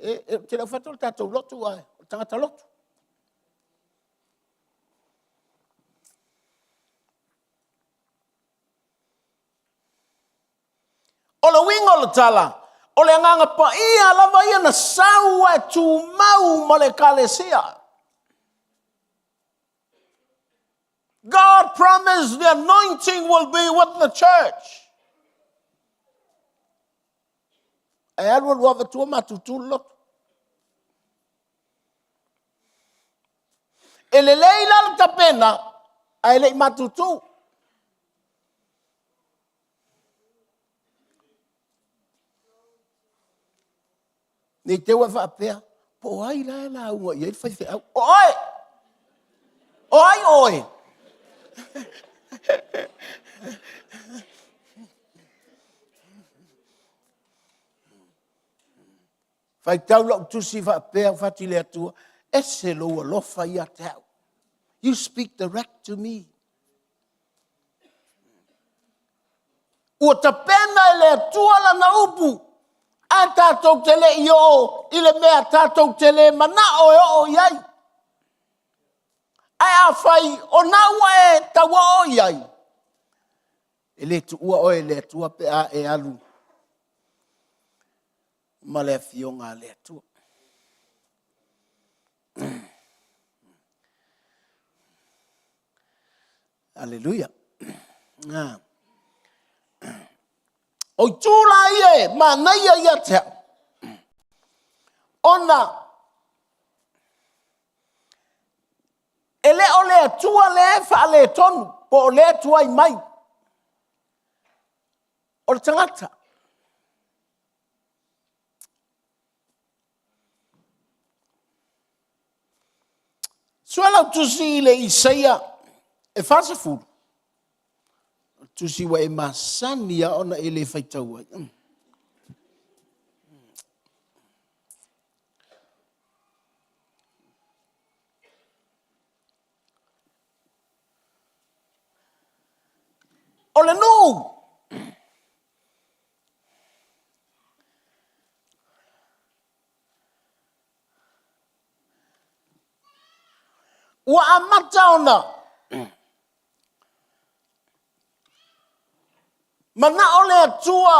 E, e, ou te le o fai atu o le tatou lotu, ae o le tagata lotu. O le uiga o le tala, o le Agaga Paia lava ia na sau ae tumau ma le Ekalesia. God promised the anointing will be with the church. Ae alu alu avatua matutu le loto. E lelei la le tapena, ae le i matutu. Ne i te i ua e faapea, po o ai la e lauga i ai le faifeau? O oe! O ai oe? Faitau lau tusi faapea ou fatu i le Atua, ese lou alofa ia te au. You speak direct to me. Ua tapena e le Atua lana upu, ae tatou te le i oo i le mea tatou te le manao e oo i ai. Ae afai o na ua e tauoo i ai, e le tuua oe e le Atua pe a e alu ma le afioga a le Atua. Aleluia. Ah. O itu la ia e manaia ia te au. Ona e le o le Atua lea e faaletonu po o lea e tuai mai. O le tagata. Sue lau tusi i le Isaia e 40. O le tusi ua e masani a ona e le faitau ai. O le nuu Ua amata ona manao le Atua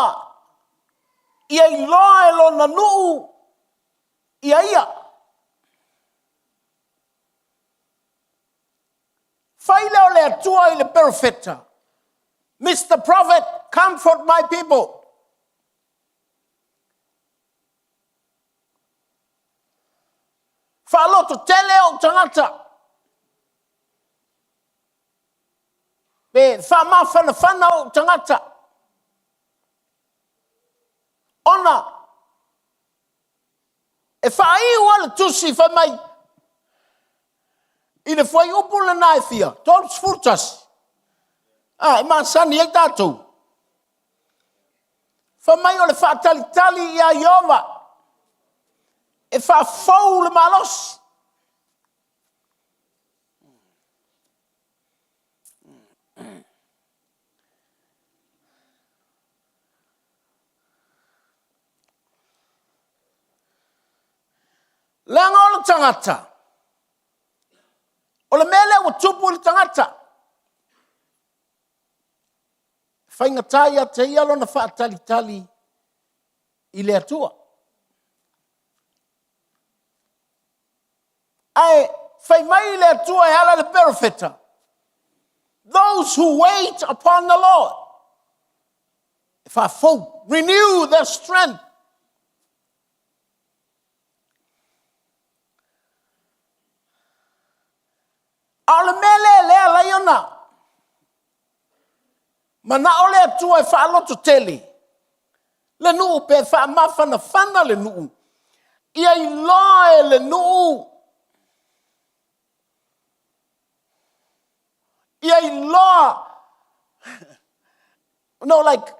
ia iloa e lona nuu ia ia. Fai lea o le Atua i le perofeta, Mister Prophet, comfort my people. Faalototele ou tagata. Pe faamafanafana ou tagata. Ona e faaiu a le tusi fai mai i le fuaiupu lena e fia, 31, a, e masani ai tatou. Fai mai o le faatalitali ia Ieova e faafou le malosi. Leaga o le tagata, O le mea lea ua tupu i le tagata, e faigata ia te ia lona faatalitali i le Atua. Ae fai mai le Atua e ala i le perofeta, those who wait upon the Lord, e faafou, renew their strength. A o le mea lea lea alai ona manao le Atua e faalototele le nuu pe faamafanafana le nuu, ia iloa e le nuu, ia iloa, no like,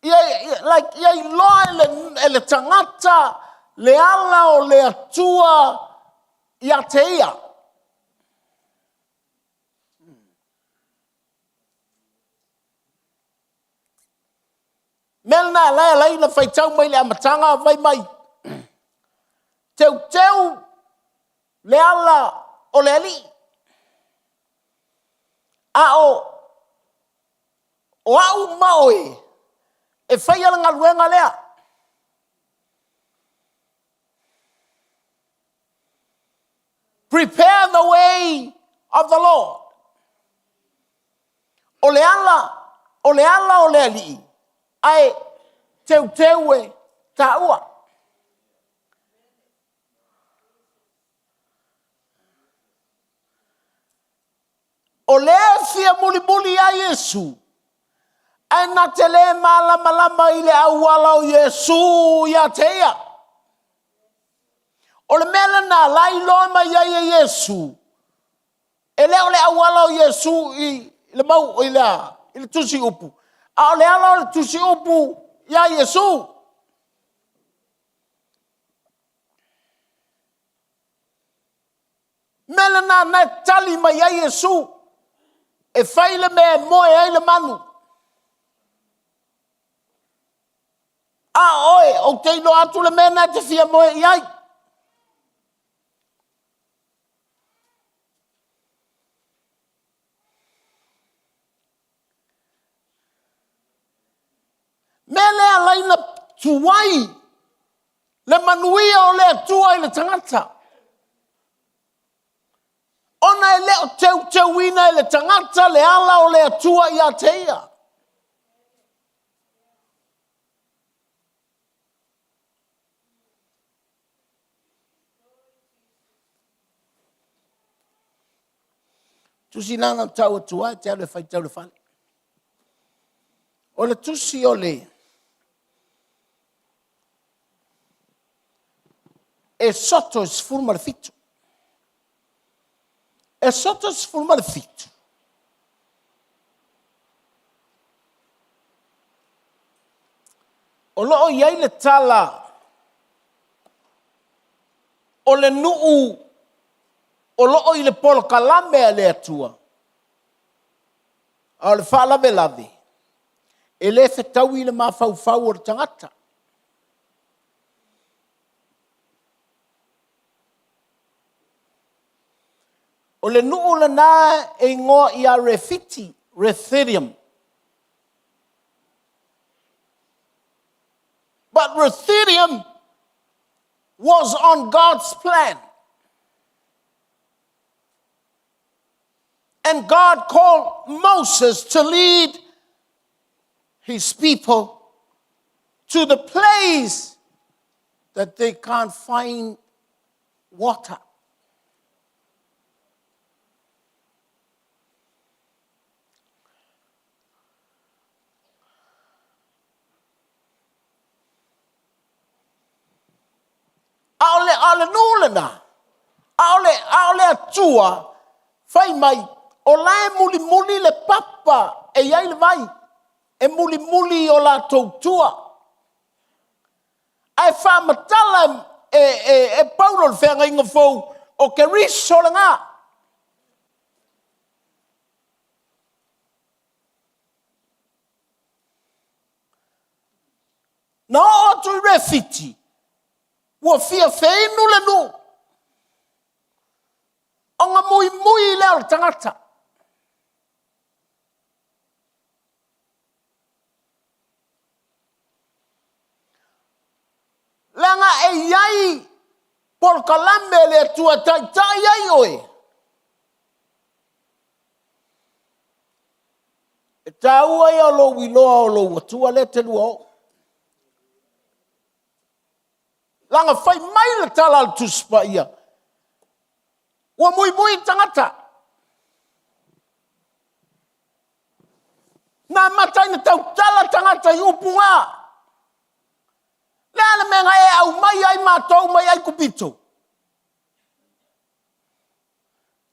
ia, ia, like, ia iloa e le, e le tagata le ala o le Atua ia te ia. Mea lena la e alai ona faitau mai le amataga fai mai, teuteu le ala o le alii. A o o au ma oe e faia le galuega lea. Prepare the way of the Lord. O le ala, o le ala o le alii, ae teuteu e taua. O lea e fia mulimuli ai Iesu, ae na te le malamalama i le auala o Iesu ia te ia. O le mea lena la iloa mai ai e Iesu, e le o le auala o Iesu i le mau i le, i le tusi upu, a o le ala o le tusi upu iā Iesu. Mea lena na e tali mai ai Iesu, e fai le mea e moe ai le manu. A oe, ou te iloa atu le mea na e te fia moe i ai. Mea lea alai na tuai le manuia o le Atua i le tagata. Ona e le o teuteuina e le tagata le ala o le Atua ia te ia. Tusi lana tau atu ai te alu e faitau le fale. O le tusi o le Esoto e 17. Esoto 17. O lo o i ai le tala o le nuu o lo o i le polokalame a le Atua, a o le faalavelave, e le fetaui le mafaufau o le tagata. O le nuu lena e igoa ia Refiti, Rephidium. But Rephidium was on God's plan. And God called Moses to lead his people to the place that they can't find water. A o le, a o le nuu lena, a o le, a o le Atua fai mai, o la e mulimuli le papa e i ai le vai, e mulimuli i o latou tua. Ae faamatala e, e, e Paulo le feagaiga fou, o Keriso lena. Na oo atu i Refiti, ua fia feinu le nuu. muimui lea o le tagata. Leaga e i ai polokalame a le Atua e taitai ai oe. E taua ia o lou iloa o lou Atua lea e te lua o. Leaga fai mai le tala a le Tusi Paia, ua muimui le tagata. Na amata ai ona tautala tagata i upu na. Le a le mea na e aumaia ai matou mai Aikupito?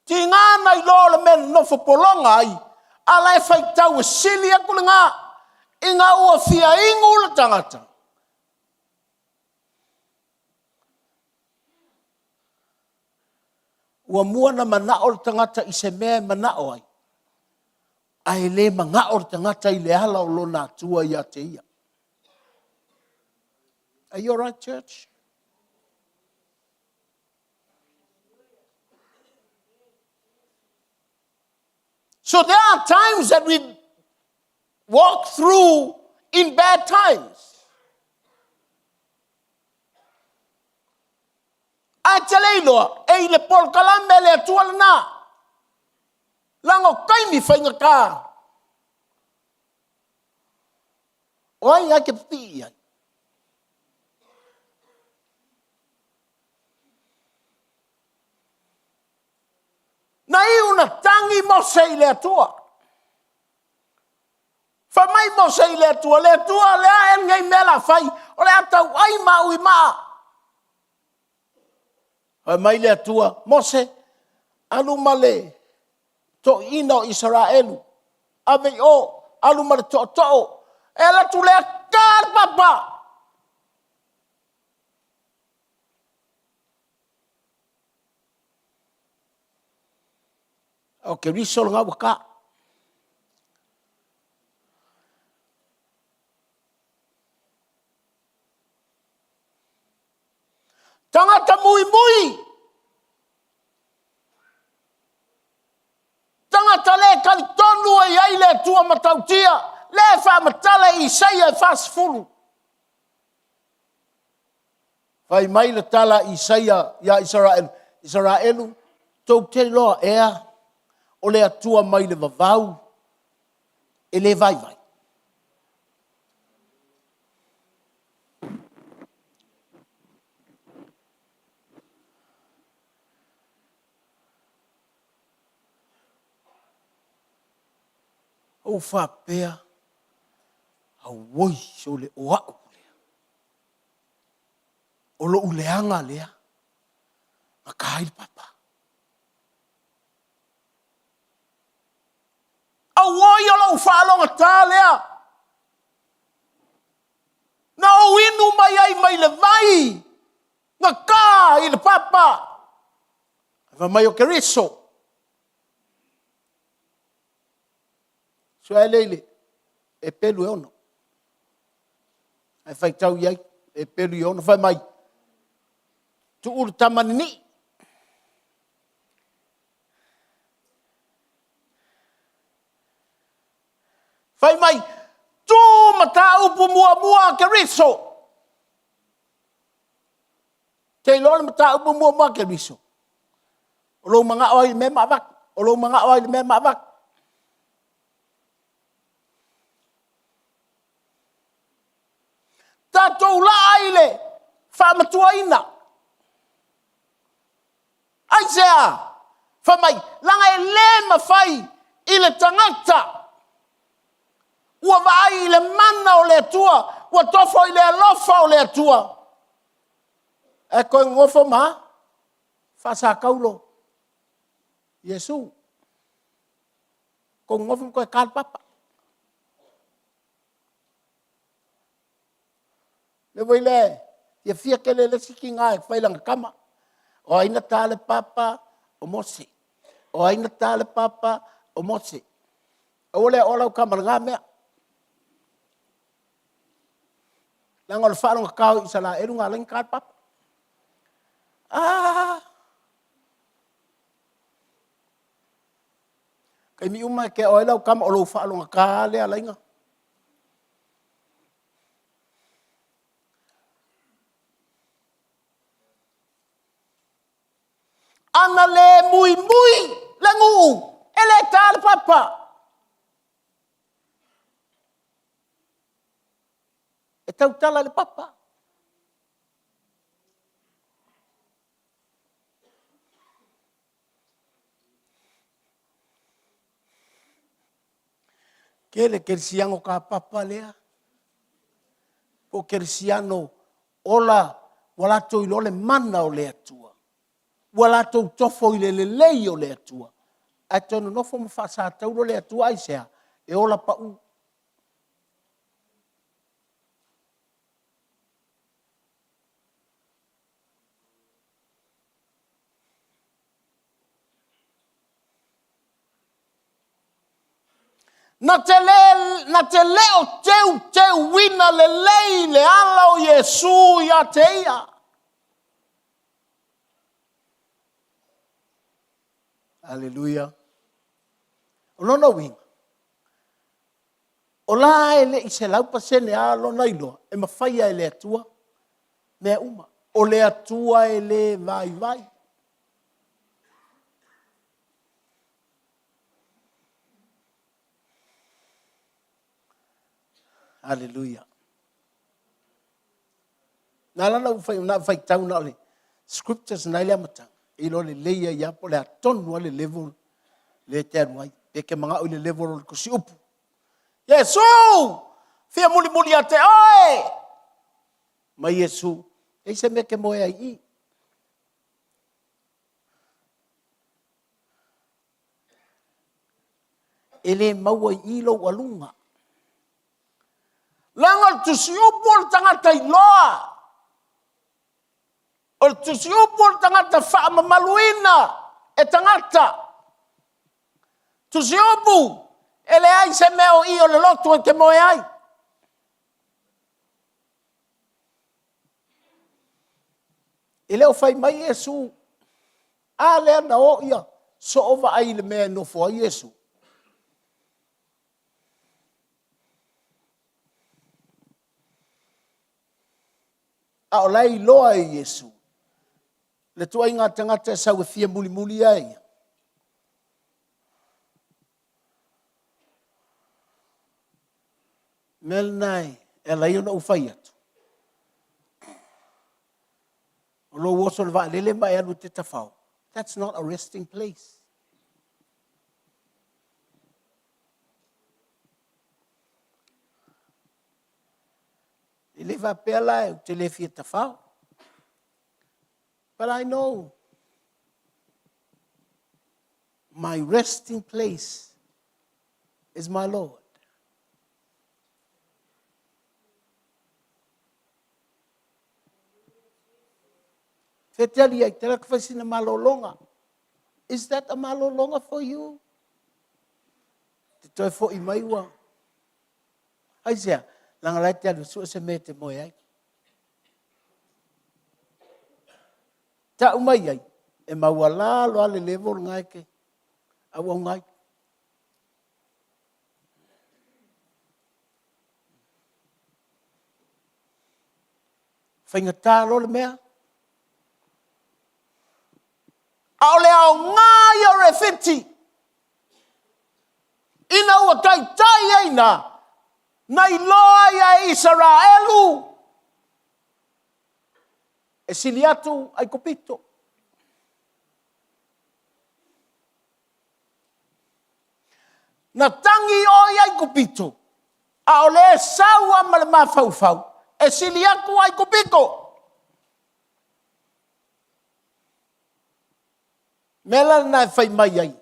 Tiga na iloa o le mea e nonofo pologa ai, a la e faitau e sili atu lena ina ua fia inu le tagata. Ua mua ona manao le tagata i se mea e manao ai, ae le manao le tagata i le ala o lona Atua ia te ia. Are you alright, church? So there are times that we walk through in bad times. Ae te le iloa, e i le polokalame a le Atua lena. Leaga o taimi faigata, o ai e te pipii i ai? Na iu na tagi Mose i le Atua. Fai mai Mose i le Atua, le Atua, le a ea lenei mea la fai, o le a tauai ma au i maa. Fai mai le Atua, Mose, alu ma le toeaina o Isaraelu, ave i o, alu ma le tootoo, e alu atu lea, ta le papa. O Keriso lena ua ta. Tagata muimui, tagata le talitonu e i ai le Atua matautia, lea e faamatala i Isaia e 40. Fai mai le tala a Isaia ia Isaraelu, Isaraelu, tou te iloa ea o le Atua mai le vavau e le vaivai. Ou faapea, auoi, sole o au lea. O lou leaga lea na ta ai le papa. Auoi o lou faalogata lea na ou inu mai ai mai le vai na ta i le papa. Fai mai o Keriso. Suea lea i le e pelu e ono. Ae faitau i ai e pelu i ono. Fai mai, tuu le tama ninii. Fai mai, tu mataupu muamua a Keriso. Te iloa le mataupu muamua a Keriso. O lou manao ai i le mea ma avatu. O lou manao ai i le mea ma avatu. Tatou laa i le faamatuaina. Aisea? Fai mai, leaga e le mafai i le tagata ua vaai i le mana o le Atua, ua tofo i le alofa o le Atua, ae toe nonofo ma faasataulo Iesu. Tou nonofo ma toe ta le papa. Le foi le fiafia tele le isi tina e fai lana tama. O ai na ta le papa? O Mose. O ai na ta le papa? O Mose. Aua le aoa lau tama i lena mea. Leaga o le faalogotā o Isaraelu na ala ai ona ta le papa. Ah! Taimi uma e te ao ai lau tama o lou faalogata lava lea alaiga. Ana le muimui le nuu, e le ta le papa. E tautala i le papa. Tele kerisiano kapapa lea, po o kerisiano ola ua latou iloa le mana o le Atua, ua latou tofo i le lelei o le Atua, ae toe nonofo ma faasataulo le Atua. Aisea? E ola pau. Na te le o teuteuina lelei le ala o Iesu ia te ia. Aleluia. O lona uiga, o la e le i 100% lava lona iloa e mafaia e le Atua mea uma. O le Atua e le vaivai. Aleluia. Na ala ona ou faitau na o le scriptures na i le amataga, e iloa lelei ai lava po o le a tonu lava le level lea e te alu ai. Pe e te manao i le level o le tusiupu. Iesu! Fia mulimuli ia te oe! Mai Iesu, e i se mea e te moe ai i i. E le maua i i lou aluga. Leaga o le tusiupu o le tagata iloa. O le tusiupu o le tagata faamamaluina e tagata. Tusiupu, e leai se mea o i o le loto e te moe ai. E le o fai mai Iesu, a lea na o ia soo vaai i le mea e nofo ai Iesu. A o la e iloa e Iesu le tuaiga tagata e sau e fia mulimuli ia ia. Mea lena e ala ai ona ou fai atu, o lou oso i le vaalele ma e alu e te tafao, that's not a resting place. E le faapea la ou te le fia tafao. But I know my resting place is my Lord. Fetali ai, te laka fai sina malologa. Is that a malologa for you? Te toe foi mai ua. Aisea, leaga la e te alu e sue se mea e te moe ai. Tau mai ai, e maualalo lava le level lena e te auauna ai. Faigata loa le mea. A o le aoga ia o Refiti, ina ua taitai ai na, na iloa ai e Isaraelu e sili atu Aikupito. Na tagi o i Aikupito, a o lea e sau lava ma le mafaufau e sili atu Aikupito. Mea la lena e fai mai ai,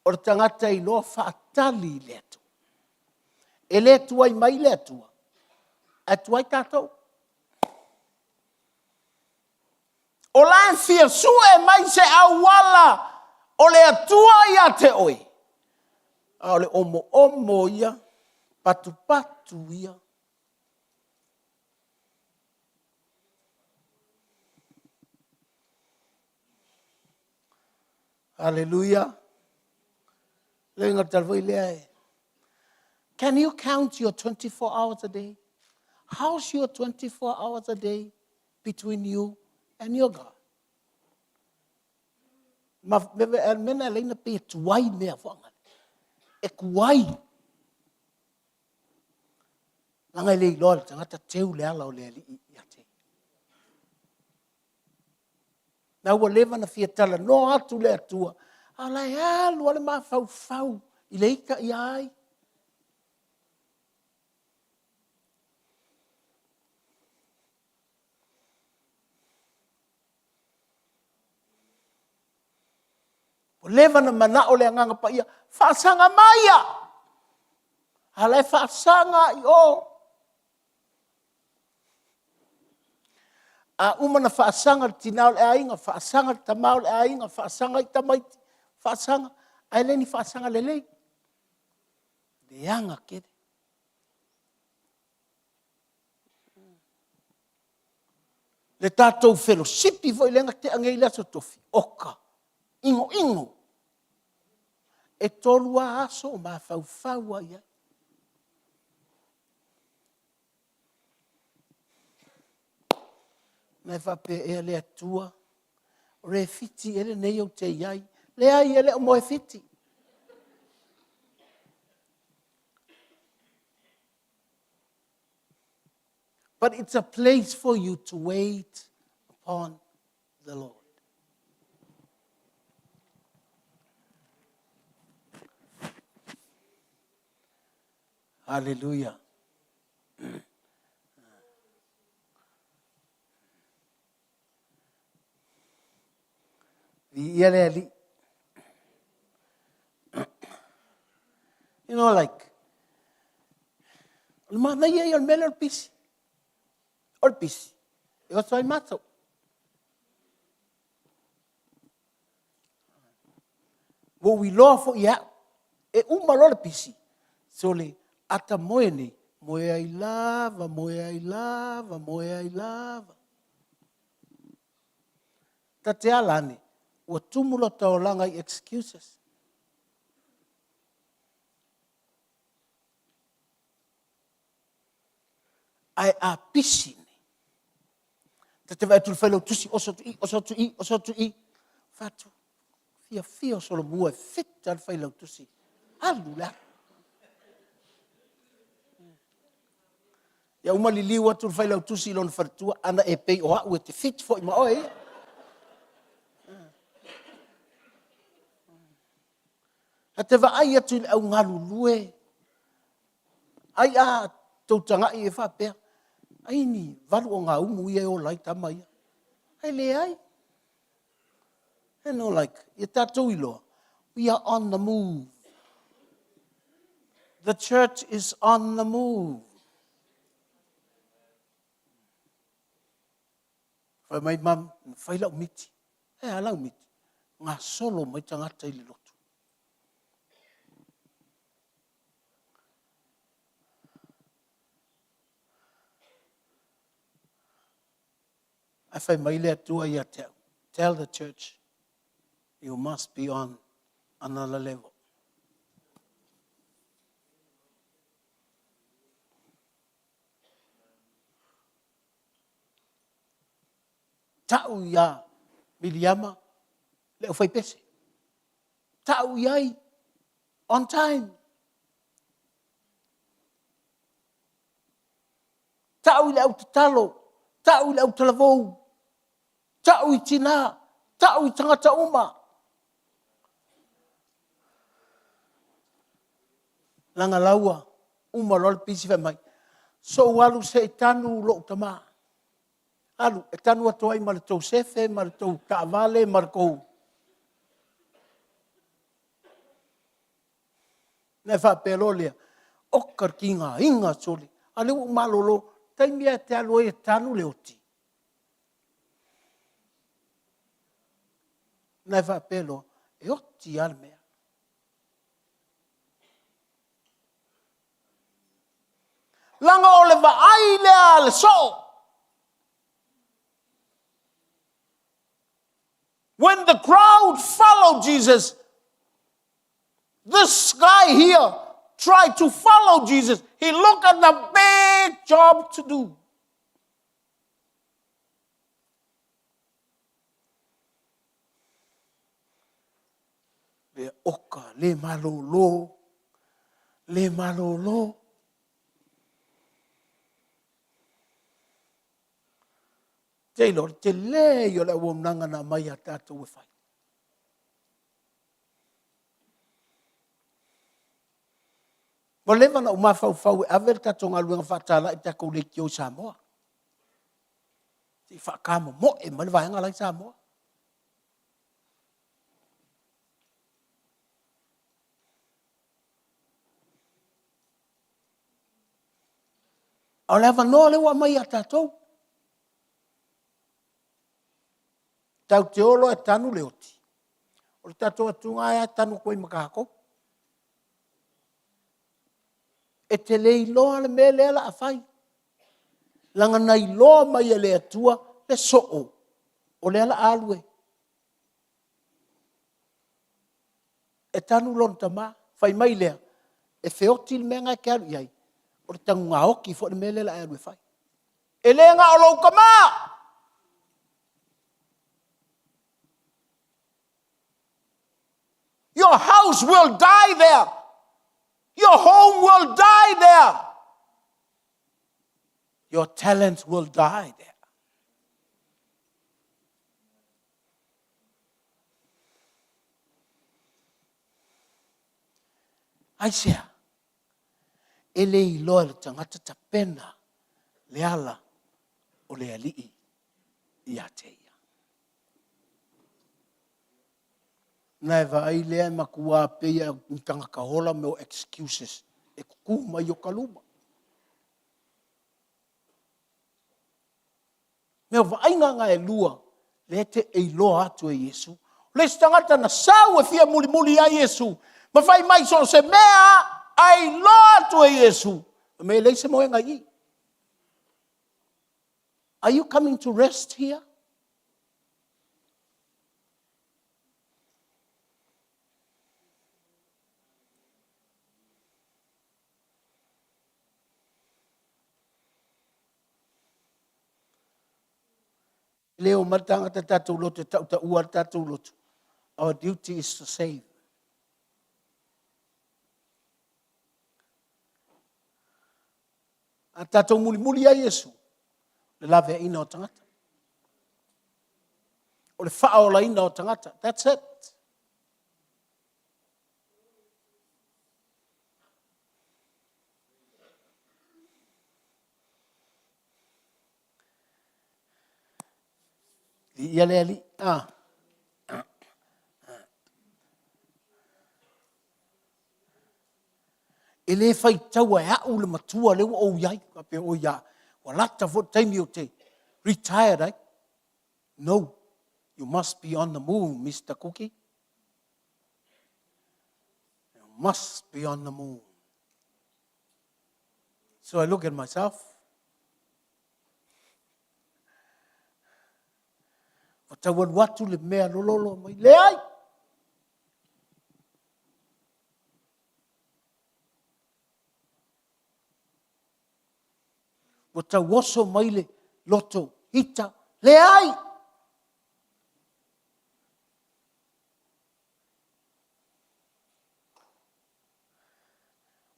o le tagata e iloa faatali i le Atua. E le tuai mai le Atua, ae tuai tatou. O la e fia sue mai se auala o le Atua ia te oe, a o le omoomo ia, patupatu ia. Aleluia. Le uiga o le tala foi lea e, Can you count your 24 hours a day? How's your 24 hours a day between you and your God? Ma me me na leina pe tuai mea whanga. E kuai. Langa e le iloa le tangata teu le ala o le alii ia te. Na ua leva na fia talanoa atu le Atua, a o la e alu lava le mafaufau i le ita ia ai. Ua leva na manao le Agaga Paia, faasaga mai ia! A la e faasaga i o. A uma na faasaga le tina o le aiga, faasaga le tama o le aiga, faasaga i tamaiti, faasaga, ae le ni faasaga lelei. Leaga tele. Le tatou felosipi foi lea na tea nei i le Aso Tofi, oka, inoino. E tolu lava aso o mafaufau lava i ai. Na e faapea ea le Atua, o le Fiti ea lenei ou te i ai? Leai, e le o moe Fiti. But it's a place for you to wait upon the Lord. Hallelujah. Viia le Alii. You know, like, o le manaia ia o le mea lea o le pisi. O le pisi, e oso ai matou. Ua ou iloa foi e au, e uma loa le pisi, sole, ata moe nei, moe ai lava, moe ai lava, moe ai lava. Ta te ala ane, ua tumu lota olaga i excuses. Ae a pisi nei, ta te vaai atu i le failautusi, oso atu i, oso atu i, oso atu i. Fai atu, fiafia o solomua e fit lava le failautusi. Alu le alu. Ia uma liliu atu le failautusi i lona faletua, ana e pei o au e te fit foi ma oe ia. A te vaai atu i le au galulue, ai a tou tagai e faapea, ai ni valu ogaumu ia e ola ai tama ia. Ae leai. You know, like, ia tatou iloa, we are on the move. The church is on the move. Fai mai mum, na fai lau miti. E a lau miti? Gasolo mai tagata i le lotu. Ae fai mai le Atua ia te au, tell the church you must be on another level. Ta'u iā Miliama le aufaipese. Ta'u i ai on time. Ta'u i le au tatalo, ta'u i le au talavou, ta'u i tinā, ta'u i tagata uma. Leaga la ua uma loa le pisi fai mai, sou alu se i tanu lou tamā. Alu, e tanu atu ai ma le tou sefe ma le tou taavale ma le tou... Na e faapea loa lea, oka le tigaina sole, a o lea ua ou malolo, taimi lava e te alu ai e tanu le oti. Na e faapea loa, e oti lava le mea. Leaga o le vaai lea a le soo. When the crowd followed Jesus, This guy here tried to follow Jesus. He looked at the big job to do. Le oka, le malōlō, le malōlō. Te iloa, o le telē ia o le auaunaga na aumai iā tatou e fai. Ua leva ona ou mafaufau e ave le tatou galuega faatalai i le tatou leitio i Samoa. Se i faatamomoe mai le vaega la i Samoa. A o le avanoa lea ua aumai ia tatou. Tatou te o loa e tanu le oti, o le tatou atuga lava e tanu atu ai ma tatou. E te le iloa le mea lea o le a fai, leaga na iloa mai e le Atua le soo o lea o le a alu e tanu lona tama. Fai mai lea, e feoti le mea lena e te alu i ai, o le tanuga oti foi le mea lea o le a e alu e fai. E le na o lou tama! Your house will die there. Your home will die there. Your talents will die there. Aisea? E le iloa e le tagata tapena le ala o le alii ia te ia. Na e vaai lea e matua pei a ni tagata ola mea o excuses e tutu mai o ka luma. Mea o vaaiga na e lua, lea te e iloa atu e Iesu. O le isi tagata na sau e fia mulimuli ia Iesu, ma fai mai so o se mea a iloa atu e Iesu, fai mai e leai se moega i i. Are you coming to rest here? E le o mai le tagata i tatou lotu e tautaua le tatou lotu. Our duty is to save. A tatou mulimuli ai Iesu, le laveaiina o tagata. O le faaolaina o tagata. That's it. Ia le Alii. Ah. E le faitaua e au le matua lea ua ou i ai. Faapea, oi a, ua lata foi le taimi ou te retired ai. No, you must be on the move, Mister Cookie. You must be on the move. So I look at myself. Ua tau alu atu le mea lololo mai. Leai! Ua tau oso mai le loto ita. Leai!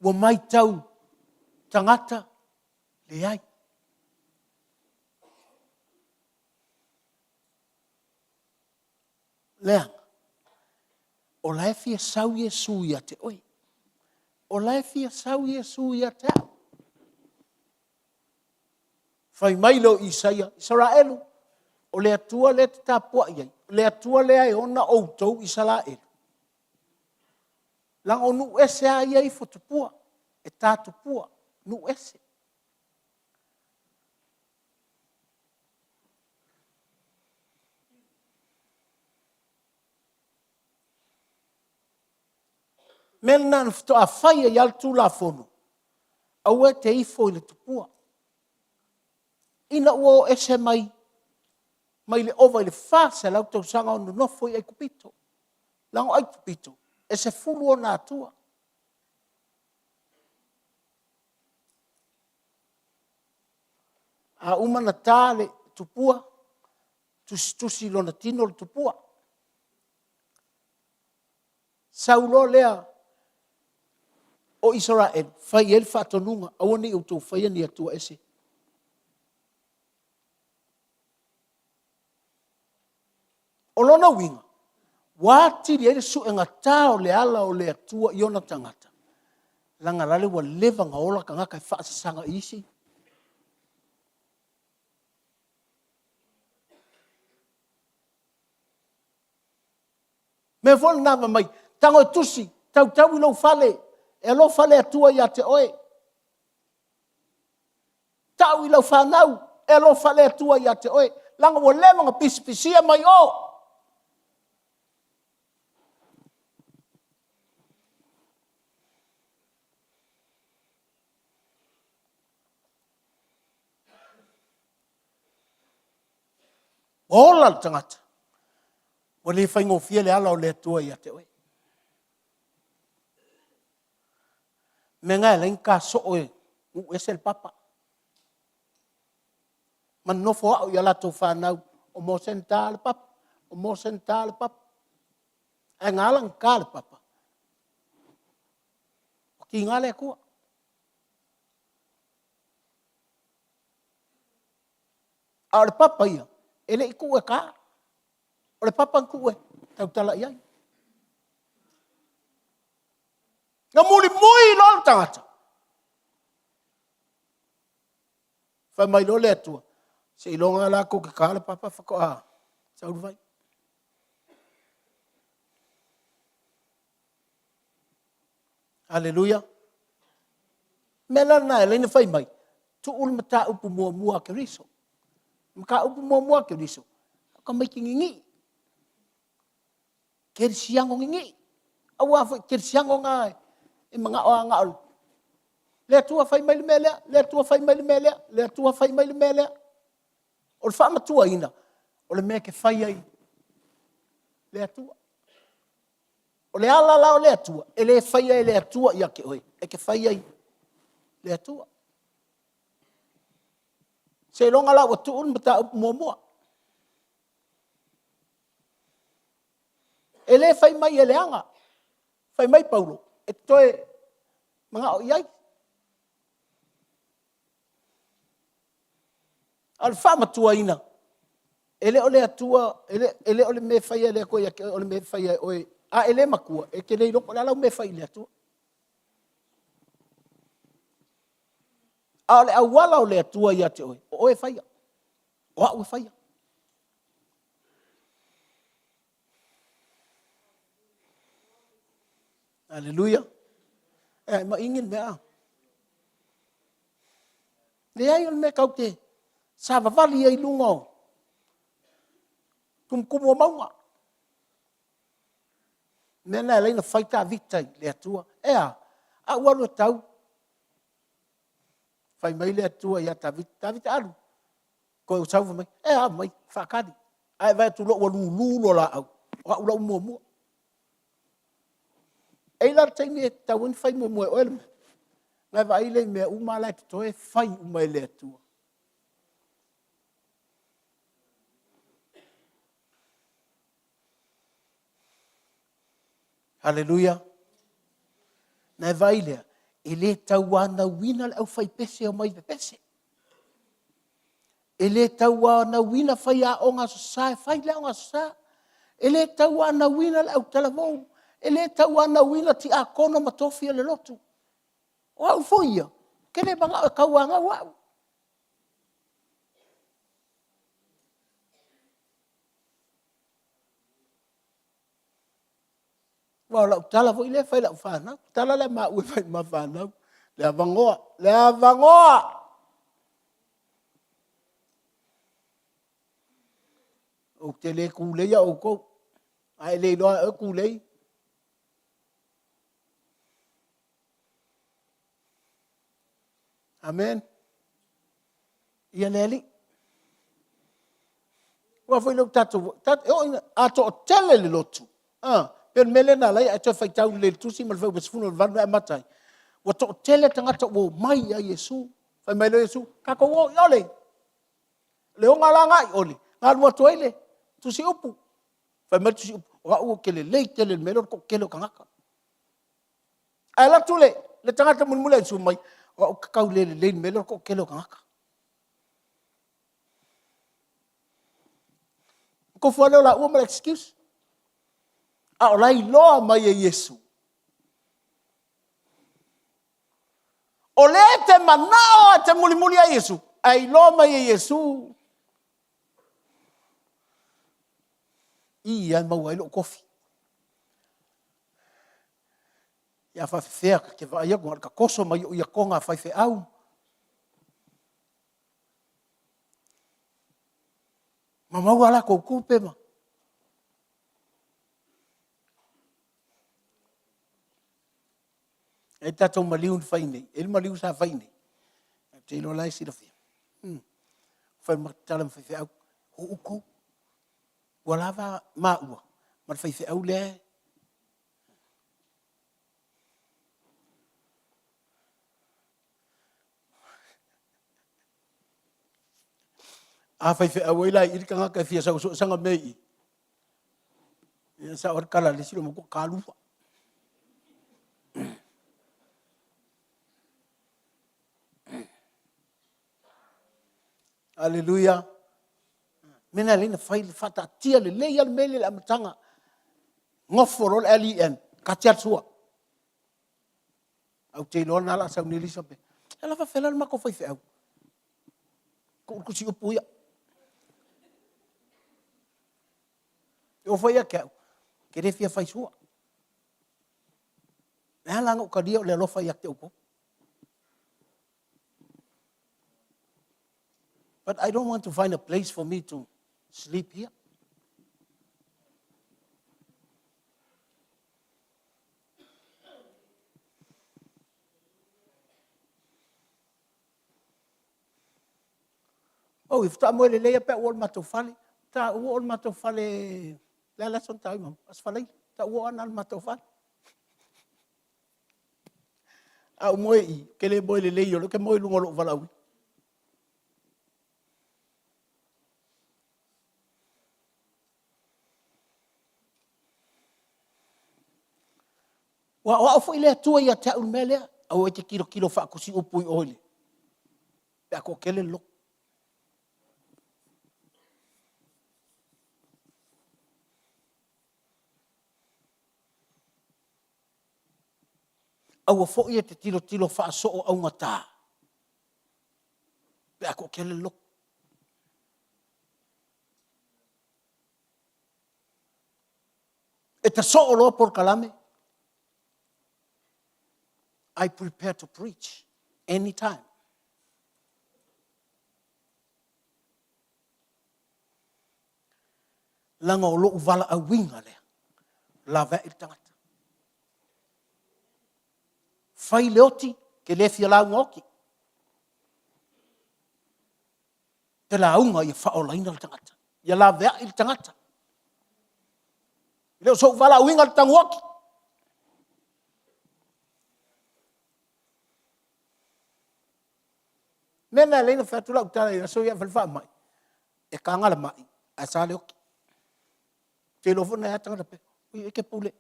Ua maitau tagata, leai. Leaga, o la e fia sau Iesu ia te oe. O la e fia sau Iesu ia te au. Fai mai lea o Isaia, Isaraelu, o le Atua lea e te tapuai ai, o le Atua lea e ona outou Isaraelu. Leaga o nuu ese lava ia e ifo tupua, e ta tupua, nuu ese. Mea lena na faatoa fai ai lava le Tulafono, aua e te ifo i le tupua. Ina ua o ese mai mai le ova i le 400 tausaga o nonofo i Aikupito. Leaga o Aikupito, E 10 ona atua. A uma ona ta le tupua, tusitusi i lona tino le tupua. Sau loa lea o Isaraelu, fai ai le faatonuga, aua ne i outou faia ni atua ese. O lona uiga, ua atili ai le suegata o le ala o le Atua i ona tagata, leaga o lale ua leva ona ola tagata e faasasaga i isi. O le mea foi lena fai mai, tago e tusi, tautau i lou fale, e alofa le Atua ia te oe. Tau i lau fanau, e alofa le Atua ia te oe, leaga ua leva ona pisipisia mai o. Ua ola le tagata, ua le faigofie le ala o le Atua ia te oe. O le mea lena e ala ai ona ta soo e nuu ese le papa, ma nonofo au i a latou fanau, o Mose na ta le papa, o Mose na ta le papa. Ae na ala ona ta le papa, ua tiga le Atua. A o le papa ia, e le i tuua e ta, o le papa na tuu e tautala i ai. Na mulimui loa le tagata, fai mai loa le Atua, seiloga lava la tou te ta le papa faatoa sau le vai. Aleluia. O le mea la lena e ala ai ona fai mai, tuu le mataupu muamua a Keriso. O le mataupu muamua a Keriso, o tamaiti nini'i, kerisiano nini'i. Aua foi o kerisiano na e manao lava na o le Atua fai mai le mea lea, le Atua fai mai le mea lea, le Atua fai mai le mea lea. O le faamatuaina, o le mea e te fai ai le Atua. O le ala la o le Atua, e le faia e le Atua ia te oe, e te fai ai le Atua. Seiloga la ua tuu le mataupu muamua. E le fai mai e leaga, fai mai Paulo, e te toe manao i ai. A o le faamatuaina, e le o le Atua, e le o le mea e faia e le Atua ia te oe, o le mea e faia e oe. A e le matua, e te le iloa po o le a lau mea e fai i le Atua. A o le auala o le Atua ia te oe, o oe e faia, o au e faia. Aleluia. E ma igi le mea a. Leai o le mea tatou te savavali ai i luga o tumutumu o mauga. O le mea lena e ala ai ona fai Tavita i le Atua. E a? A ou alu e tau, fai mai le Atua ia Tavita, Tavita alu. Toe sau fai mai, e a? Fai mai, faatali, a e vaai atu loa ua lulu lua laau, o au la ua muamua. E i ai la le taimi e tatau ai ona fai muamua e oe le mea, ona e vaai lea i mea uma la e totoe, e fai uma e le Atua. Aleluia. Na e vaai lea, e le tauanauina le aufaipese e omai e pepese. E le tauanauina faiaoga Aso Sa e fai le Aoga Aso Sa. E le tauanauina le autalavou, e le tauanauina tiakono ma tofi o le lotu. O au foi ia, ou te le manao e tauanau au. Aua o lau tala foi lea e fai i lau fanau, o le tala lea a maua e fai i ma fanau, le avanoa, le avanoa. Ou te le tuleia outou, a e le iloa lava e oe tulei. Amene. Ia le Alii. Aua foi lea ua tatou, e oo ina, a toatele le lotu, a, Pei o le mea lea na ala ai a e toe faitau lelei i le Tusi ma le Fuaiupu 18 e amata ai, ua toatele tagata ua omai ia Iesu. Fai mai loa Iesu, tatou o i ole. Le oga la na i ole, na alu atu ai le tusiupu. Fai mai le tusiupu, o au ou te lelei tele i le mea lea o le toatele o tagata. Ae alu atu le tagata mulimuli ia Iesu mai, o au ou te tau le lelei i le mea lea o le toatele o tagata. Tofu lava lea o laua ma le excuse. A o la e iloa mai e Iesu, o lea e te manao e te mulimuli ia Iesu, ae iloa mai e Iesu, i lava e maua ai lou tofi. Ia faapefea, ta te vaai atu na o le tatoso mai o iatona a faifeau. Ma maua a latou tupe ma... E i ai le tatou maliu na fai i inei, e i ai le maliu sa fai i inei, ou te iloa o la e silafia. Fai ma tala ma faifeau, o outou, ua lava maua ma le faifeau lea e A faifeau ai la i i le tagata e fia sau e sue sana mea i i, ia e sao lava le tala a le isi loomatua, talufa. Aleluia. O le mea lena e ala ai ona fai, faataatia lelei lava le mea lea i le amataga. Nofo loa le LEM, kati lava le sua. Ae ou te iloa o lena o le a sau nei le isi faapea, e faapefea la le matou faifeau? Tuu le tusiupu ia. E oo foi ia te au, ou te le fia fai sua. E ala ona ou talia o le alofa ia te outou. But I don't want to find a place for me to sleep here. Oi, faatoa moe lelei lava pe a ou oo i le matou fale. Faatoa ou oo i le matou fale, o le a le aso na ta ai maua? Aso Faraile. Faatoa ou oo lava lena i le matou fale. A ou moe i i, ou te le moe lelei o lea ou te moe i luga o lou valaauina. Aua o au foi le Atua ia te au le mea lea. Aua e te tilotilo faa-tusiupu i o i le, pe a toatele le lotu. Aua foi e te tilotilo faasoo augata pe a toatele le lotu. E ta soo loa polokalame, I prepare to preach anytime. Leaga o lou valaauina lea, laveai le tagata. Fai le oti, te le fia lauga oti. Te lauga ia faaolaina le tagata, ia laveai le tagata. E le o sou valaauina le tanu oti. Mea na e ala ai ona fai atu lau tala i aso ia a o fai le faamai, e taga le mai ae sa le oti. Ou te iloa foi na i ai lava tagata faapea, oi e te pule.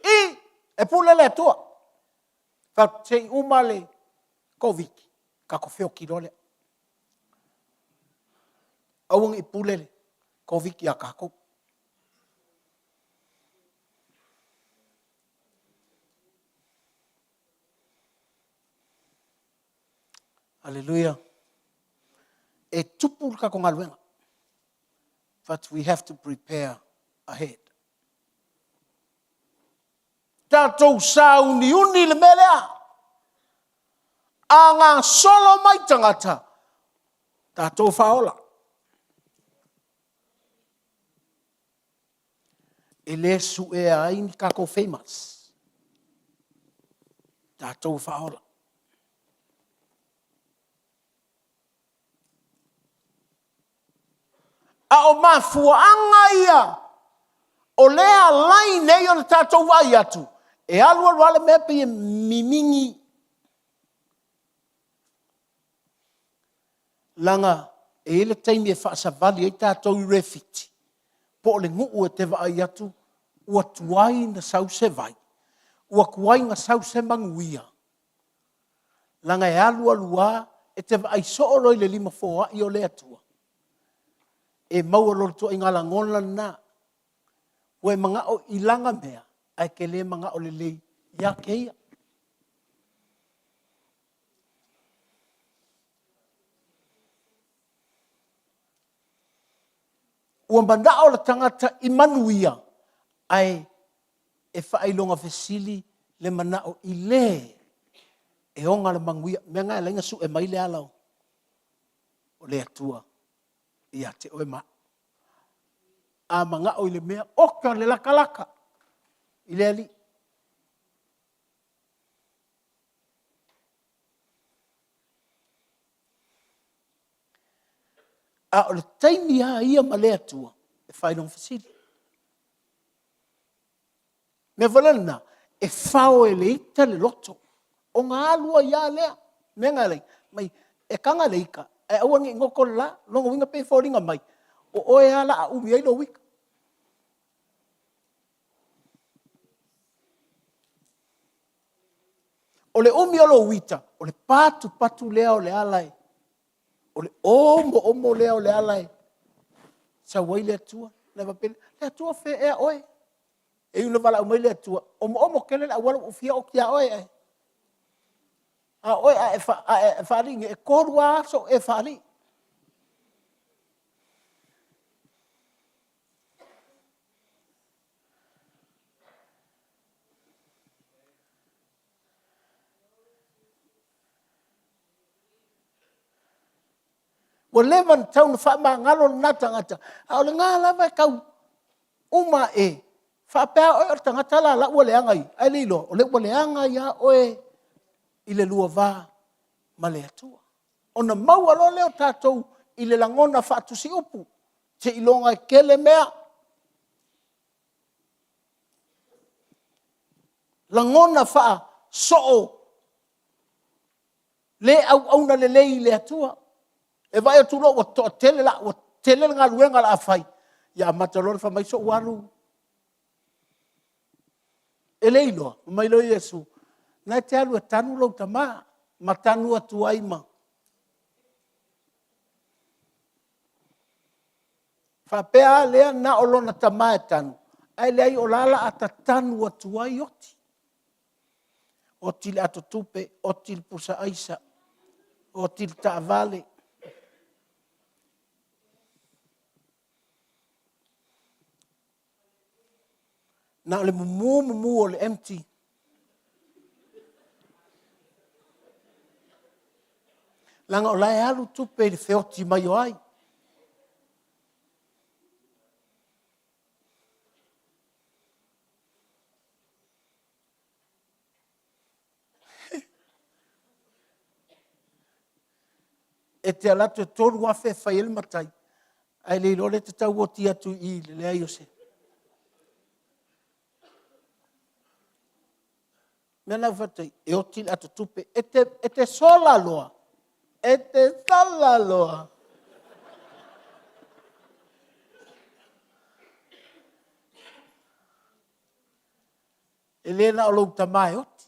I, e pule le Atua. Fai atu, se i uma le Koviti, tatou feoti loa lea. Aua ne i pule le Koviti ia tatou. Aleluia. E tupu le tatou galuega. But we have to prepare ahead. Tatou sauniuni le mea lea. A gasolo mai tagata, tatou faaola. E le suea ai ni tatou famous. Tatou faaola. A o mafuaaga ia O lea alai nei ona tatou vaai atu, e alu alu lava le mea pei e mimigi leaga e i ai le taimi e faasavali ai tatou i Refiti, po o le nuu e te vaai atu ua tuai ona sau se vai, ua tuai ona sau se manuia, leaga e alu alu lava, e te vaai soo loa i le lima foai o le Atua, e maua loa i le ituaiga lagona lena, ua e manao i lana mea, ae e te le manao lelei ia te ia. Ua manao le tagata i manuia, ae e faailoga fesili le manao i le e ona le manuia. O le mea lena e ala ai ona sue mai le ala o le Atua ia te oe ma au. A manao i le mea, oka le latalata i le Alii. A o le taimi lava ia ma le Atua, e faailoga fesili. O le mea foi lea lena, e fao e le ita le loto, ona alu ai lava lea. O le mea lena e e taga le ita ae aua ne i goto le la. O lona uiga e pei e foliga mai, o oe lava o le a umi ai lou ita. O le umi o lou ita, o le patupatu lea o le ala, o le omoomo lea o le ala e sau ai le Atua. Ona e faapea lea, le Atua o fea ea oe? E ui ina valaau mai le Atua, omoomo tele le auala ua ou fia oti ia oe, a o oe a e faalii nei, e 3 lava aso o e faalii. Ua leva ona tatau ona faamagalo lena tagata, a o lena lava e tau uma ae, faapea lava oe o le tagata la ua leaga ia, ae le iloa o lea ua leaga ai lava oe i le lua va ma le Atua. Ona maua loa lea o tatou i le lagona faatusiupu, seiloga e tele mea. Lagona faasoo le auauna lelei i le Atua. E vaai atu loa ua toatele, ua tele le galuega o le a fai, ia amata loa ona fai mai, se i ou alu. E le iloa, fai mai lea o Iesu, o lena e te alu e tanu lou tama, ma tanu atu ai ma… Faapea a lea na o lona tama e tanu, ae leai o la o le a tatanu atu ai oti. Oti le atotupe, oti le pusa aisa, oti le taavale. Na o le mumu mumu o le empty. Leaga o la e alu tupe i le feoti mai o ai? E te alu atu e $3,000 e fai ai le matai, ae le iloa o lea e te tau oti atu i i i le leai o se... O le mea lena ou te fai atu ai, e oti le atotupe. E te sola loa, e te sola loa. E le na o lou tama e oti.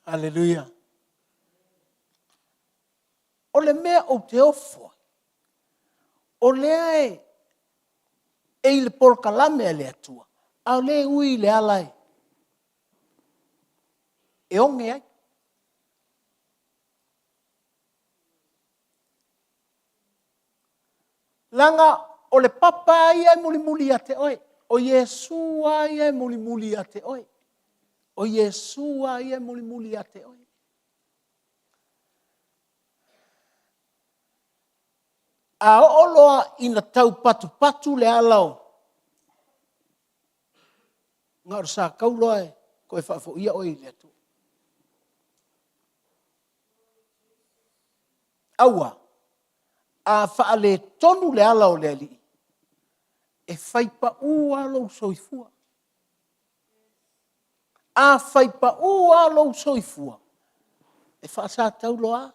Aleluia. O le mea ou te ofo ai, o lea e i le polokalame a le Atua, a o lea e ui i le ala e oge ai. Leaga o le papa lava ia e mulimuli ia te oe, o Iesu lava ia e mulimuli ia te oe. O Iesu lava ia e mulimuli ia te oe. A oo loa ina tau patupatu le ala o, na o le sakau loa e toe faafoia oe i le Atua. Aua, a faaletonu le ala o le Alii, e fai pau lava lou soifua. A fai pau lava lou soifua, e faasatau loa lava,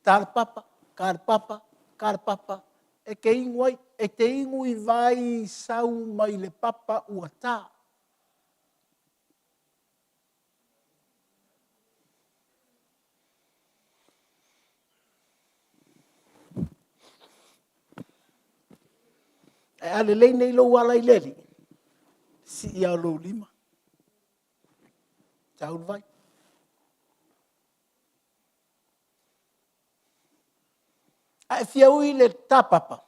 ta le papa, ta le papa, ta le papa, e te inu ai, e te inu i vai sau mai le papa ua ta. Ae a lelei nei lou ala i le Alii, sii lava o lou lima, tau le vai. A e fia ui i le ta papa,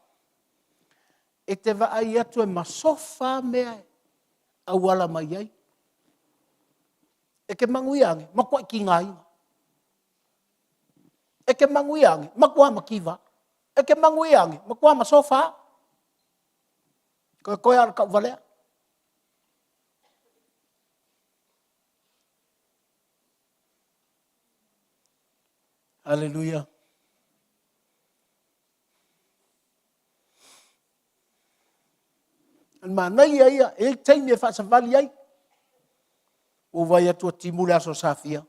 e te vaai atu e masofa lava mea e auala mai ai. E te manuia ane, matuai tigaina. E te manuia ane, matua mativa. E te manuia ane, matua masofa lava. Toetoe lava o le tauvalea. Aleluia. O le manaia ia, e i ai taimi e faasavali ai. Ua ou vaai atu ua timu le aso Safia,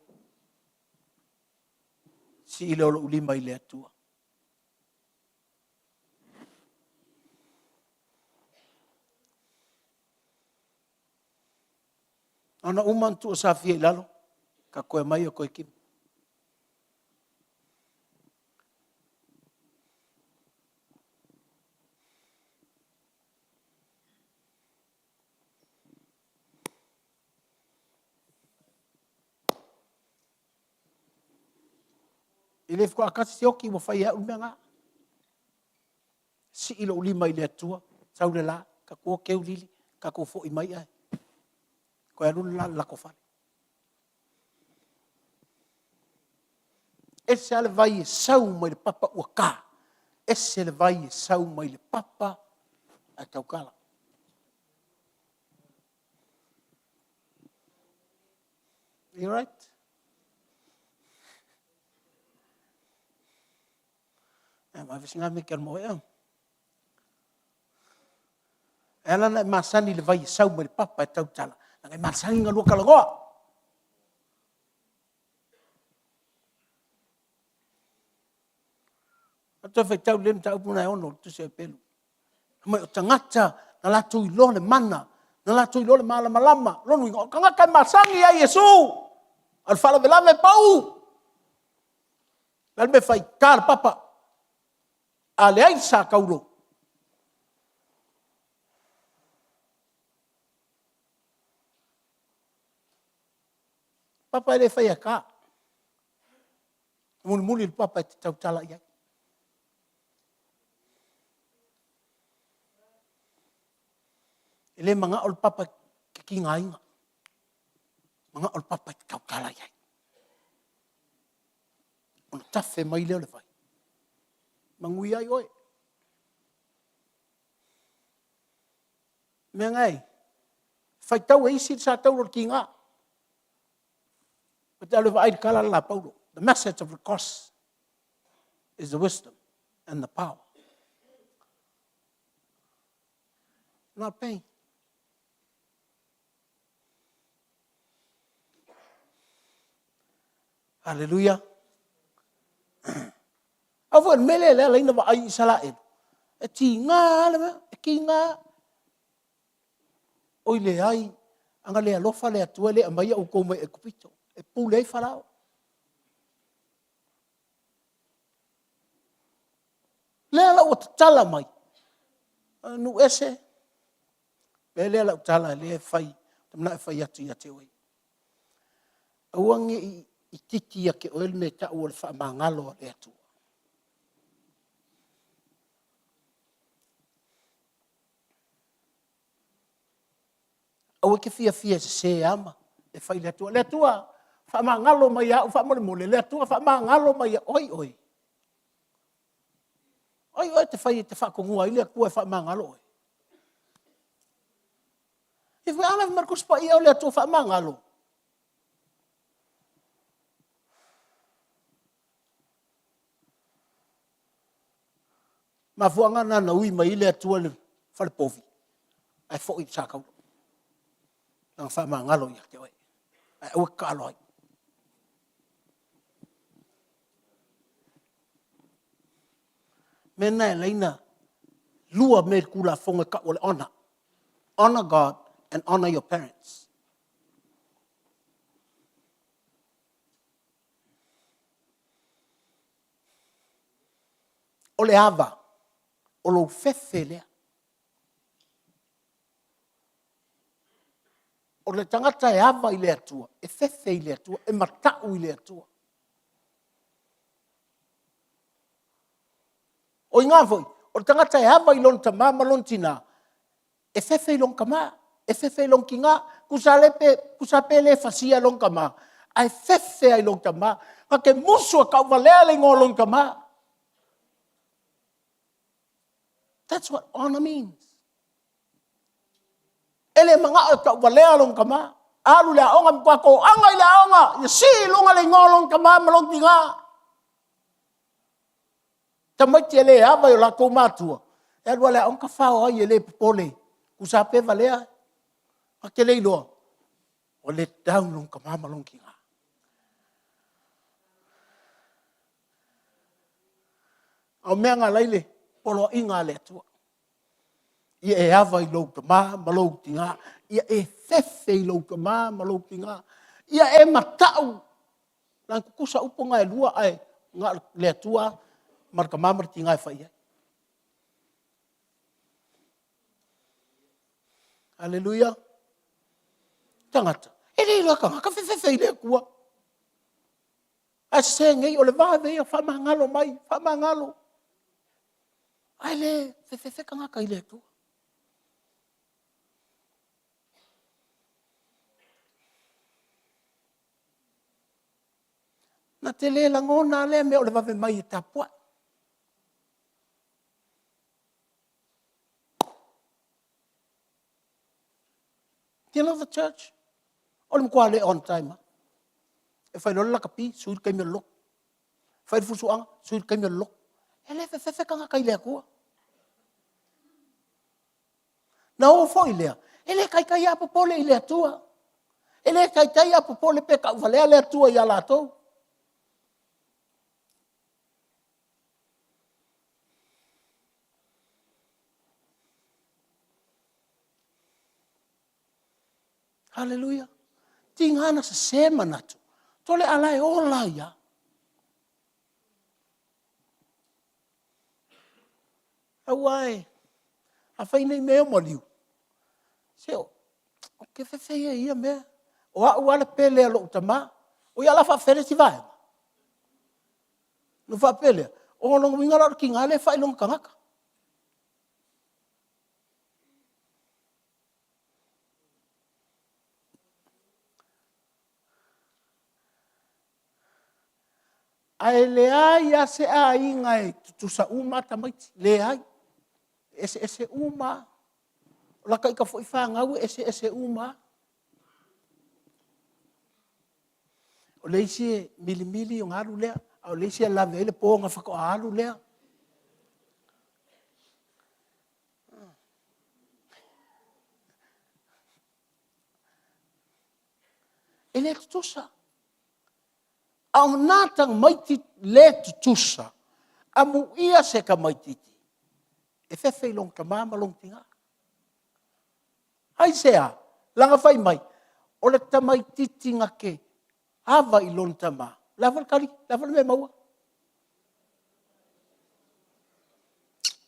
sii lea o lou lima i le Atua. Ona uma ona tuu Safia i lalo, ta toe omai e toe timu. E le faatoa tasi se oti ua fai e au le mea lena. Sii lou lima i le Atua, sau le la, ta atu o teu lili, tatou foi mai ae toe alu le la i le latou fale. E ese lava le vai e sau mai le papa ua ta, ese le vai e sau mai le papa ae tautala. You right? E ala ona e masani i le vai e sau mai le papa e tautala, leaga e masani ona lua talanoa. Ou te faitau lelei le mataupu lena e 6 i le tusi a Peperu. Fai mai o tagata na latou iloa le mana, na latou iloa le malamalama. O lona uiga o tagata e masani ia Iesu, a o le faalavelave e pau. O le a le mea e fai? Ta le papa, a leai se sa taulo, papa e le faia e ta, e mulimuli le papa e te tautala i ai. E le manao le papa e te tigaina, e manao le papa e te tautala i ai. Ona tafe mai lea o le vai, manuia ai oe. O le mea lena e faitau e isi le sa taulo i le tiga. Ou te alu e vaai i le tala le la a Paulo, the message of the cross is the wisdom and the power. Not pain. Hallelujah. Au foi o le mea lea e ala ai ona vaai Isaraelu, e tiga le mea, e tiga. Oi leai, a na le alofa le Atua e le aumaia outou mai Aikupito e pule ai Farao. Lea la ua tatala mai, nuu ese, avea lea lau tala lea e fai, ou te manao e fai atu ia te oe. Aua ne i itiiti ia te oe le mea e tau o le faamagalo a le Atua. Aua e te fiafia e sese lava ma e fai i le Atua, le Atua faamagalo mai ia au faamolemole, le Atua faamagalo mai ia au. O ai oe? O ai oe e te fai e te faatonua ai le Atua e faamagalo oe? A la fai mai le Tusi Paia o le Atua faamagalo. Mafuaaga lena na ui mai ai le Atua i le falepovi ae foi i le sakaula. Lana faamagalo ia te oe, ae aua e te taalo ai. O le mea lena e ala ai ona lua mea i le Tulafono e tau o le honor. Honor God and honor your parents. O le ava, o lou fefe lea. O le tagata e ava i le Atua, e fefe i le Atua, e matau i le Atua. O i ina foi, o le tagata e ava i lona tama ma lona tina, e fefe i lona tama, e fefe i lona tina, tusa pe le fasia e lona tama, ae fefe lava i lona tama. Na te musu e tauvalea le igoa o lona tama. That's what honor means. E le manao e tauvalea lona tama. Alu i le aoga, matua toaga i le aoga, ia sii i luga le igoa o lona tama ma lona tina. Tamaiti e le ava i o latou matua, e alu lava i le aoga tafao ai e le popole, tusa lava pe valea, na te le iloa ua let down lona tama ma lona tina. A o mea na ala ai le poloaiga a le Atua, ia e ava i lou tama ma lou tina, ia e fefe i lou tama ma lou tina, ia e matau. Leaga e tutusa upu na e lua ae na o le Atua ma le tama ma le tina e fai i ai. Aleluia. Tagata, e le iloa e tagata fefefe i le Atua. Ae sese nei, o le vave ia, faamagalo mai, faamagalo. Ae le fefefe tagata i le Atua. Na te le lagona lava lea mea o le vave mai e tapuai. Do you know the church? O le matua le on time lava. E fai loa le lakapi, sui le taimi o le lotu. Fai le fusuaga, sui le taimi o le lotu. E le fefefe tagata i le Atua. Na oo foi lea, e le taitai lava popole i le Atua. E le taitai lava popole pe tauvalea le Atua ia latou. Haleluia! Tiga na sese manatu, tole a la e ola ai lava. Aua e, afai ne i mea ua maliu, se ou te fefe ia i ia mea. O au lava le pele a lou tama. O ai o le a faafefea le isi vaega? Ona ou faapea lea, o lona uiga la o le tiga lea e fai i lona tagata. Ae leai lava se aiga e tutusa uma lava tamaiti, leai, e eseese uma lava. O lata ita foi fanau e eseese uma lava. O le isi e milimili ona alu lea, a o le isi e lave ai le po ona faatoa alu lea. E le tutusa. A o na tamaiti le tutusa, amuia se tamaititi e fefe i lona tama ma lona tina. Aisea? Leaga fai mai, o le tamaititi na te ava i lona tama, o le a foi le tali? O le a foi le mea e maua?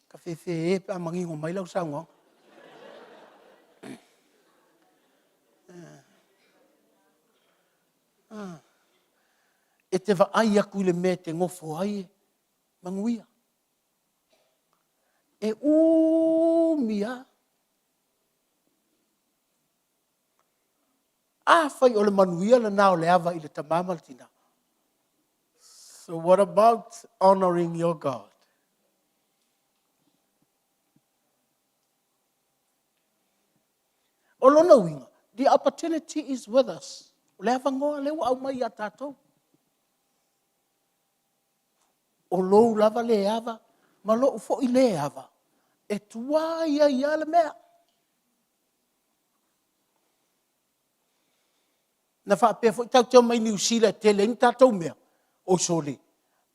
Tafefe e pe a manino mai lau saunoaga. E te vaai atu i le mea e te nofo ai e manuia. E umi lava. Afai o le manuia lena o le ava i le tama ma le tina, so what about honoring your God? O lona uiga, the opportunity is with us. O le avanoa lea ua aumai ia tatou. O lou lava le ava, Ma lou foi le ava e tuai ai lava le mea. Na faapea foi tatou te omai Niu Sila e tele ai ni tatou mea, oi sole,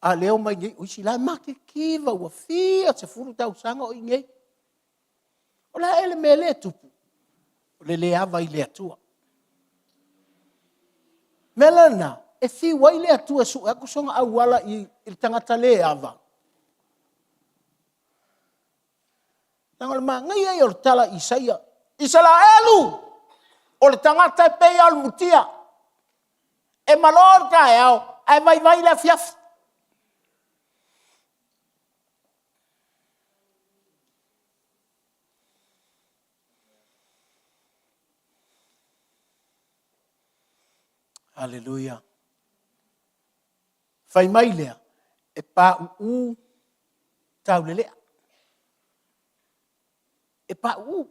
a o lea e omai nei, o isi la e matitiva ua fia sefulu tausaga o i inei. O le a ea le mea lea e tupu? O le le ava i le Atua. O le mea la lena, e fiu ai le Atua e sue atu sona auala i le tagata le ava, leaga o le manaia ia o le tala a Isaia, Isaraelu, o le tagata e pei lava o le mutia, e maloa le taeao ae vaivai le afiafi. Aleluia. Fai mai lea, e pauu taulelea. E pauu.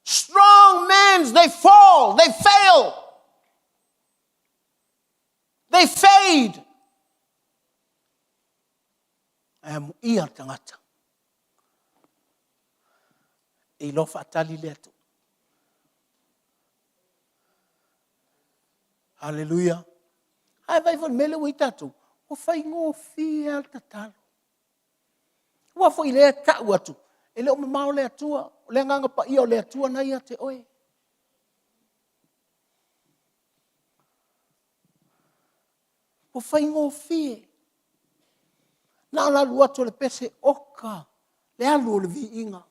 Strong men, they fall, they fail. They fade. Ae amuia le tagata. E iloa faatali le Atua. Haleluia. Ae vaai foi i le mea lea ua i ai tatou, ua faigofie lava le tatalo. Aua foi lea e tau atu, e le o mamao le Atua, o le Agaga Paia o le Atua na ia te oe. Ua faigofie. Na o le alu atu o le pese, oka le alu o le viiga.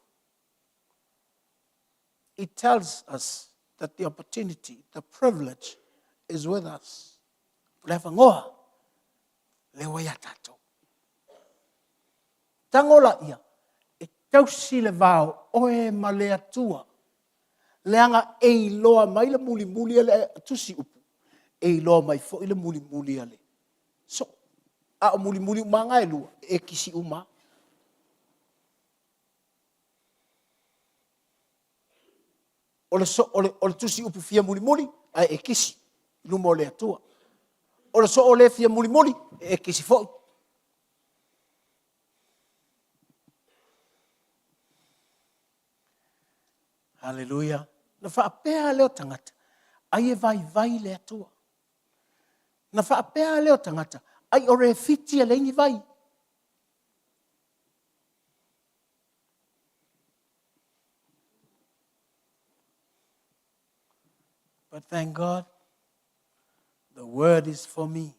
It tells us that the opportunity, the privilege is with us. O le avanoa, lea ua ia tatou. Tago laia, e tausi le va o oe ma le Atua, leaga e iloa mai le mulimuli a le tusi upu, e iloa mai foi le mulimuli a le soo. A o mulimuli uma lava na e lua, e kisi uma lava. O le, so, o le, o le tusi upu fia mulimuli, ae e kisi i luma o le Atua. O le soo le fia mulimuli, e kisi foi. Haleluia. Na faapea lea o tagata, ai e vaivai le Atua. Na faapea lea o tagata, ai o Refiti e leai ni vai. But thank God, the word is for me.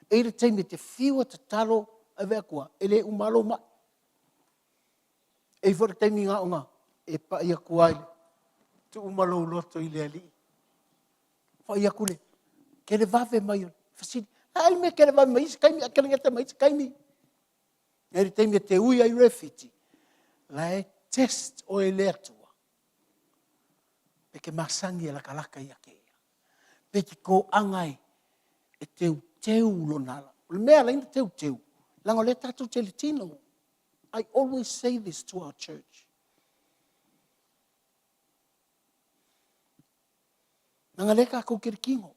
E i le taimi e te fiu e tatalo e vea kua, e le uma lou mai. E i foi le taimi ngā onga e pai aku ai, tu uma lou loto i le alii. Pai aku le, ke le vave mai o fasili. A ele me ke le vave mai isi kaimi, a ke le ngete mai isi kaimi. E le taimi e te ui ai refiti, la e test o e le atua. Pe ke masangi e lakalaka ia ke ia. Pe ke koʻaga e, e teuteu lona ala. O le mea ala ina teuteu, leaga o lea tatou te le tino. I always say this to our church. Leaga lea tatou te le tino.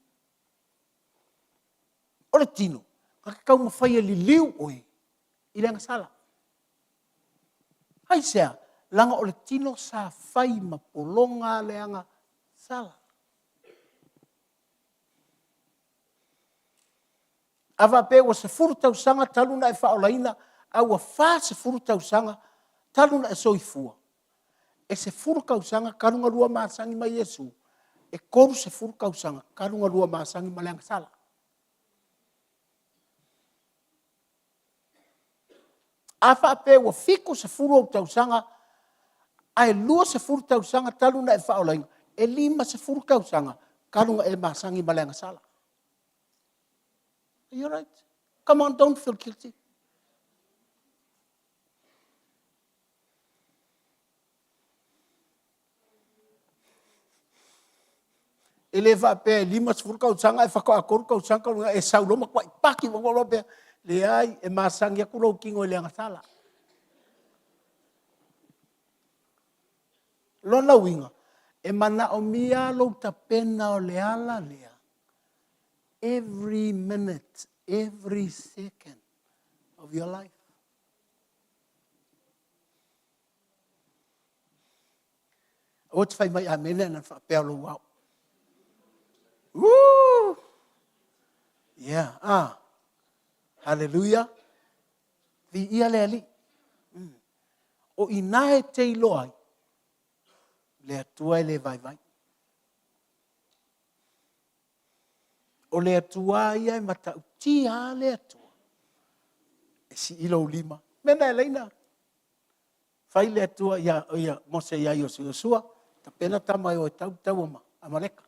O le tino, ka te taumafai e liliu oe i le agasala. Aisea? Leaga o le tino sa fai ma pologa le agasala. A faapea ua 10 tausaga talu ona e faaolaina, a ua 40 tausaga talu ona e soifua, e 10 tausaga talu ona lua masani ma Iesu, e 30 tausaga talu ona lua masani ma le agasala. A faapea ua 70 ou tausaga ae 20 tausaga talu ona e faaolaina, e 50 tausaga talu ona e masani ma le agasala. Are you right? Come on, don't feel guilty. E le faapea e 50 tausaga ae faatoa 3 tausaga talu ona e sau loa matuai paki loa pea. Leai, e masani atu lou tino i le agasala. Lona uiga, e manaomia lou tapena o le ala lea. Every minute, every second of your life. Aua te fai mai amene ana faapea lou ao. Woo! Yeah, ah. Hallelujah. Viia le Alii. Mm. O ina e te iloa ai, le Atua e le vaivai. O le Atua ia e matautia a le Atua. E sii lou lima. Mena e laina. Fai le Atua ia, ia Mose ia Iosua, tapena tama e o e tau taua ma Amaleka.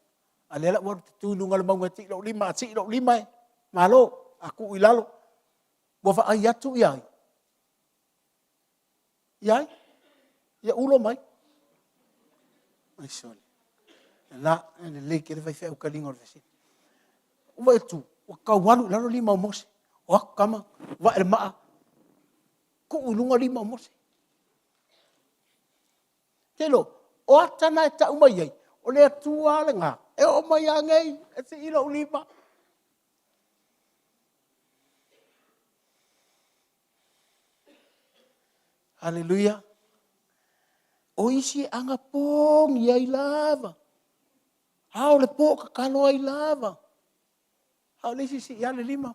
A lea la ua alu te tu i luga o le mauga e tii lou lima, a sii lou lima e, malo, a tuu i lalo. Ua vaai atu ia ai? Ia ai? Ia ulo mai. Ai sole. La, e lelei tele faifeau taliga o le fesili. Ua vaai atu, ua tau alu i lalo lima o Mose. O aku tama, vae le maa, tuu i luga lima o Mose. Te lo, o ata na e tau mai ai, o le Atua lena, e oo mai lava nei, e sii lou lima. Haleluia. O isi e agapogi ai lava. A o le po tatalo ai lava. A o le isi sii lava le lima.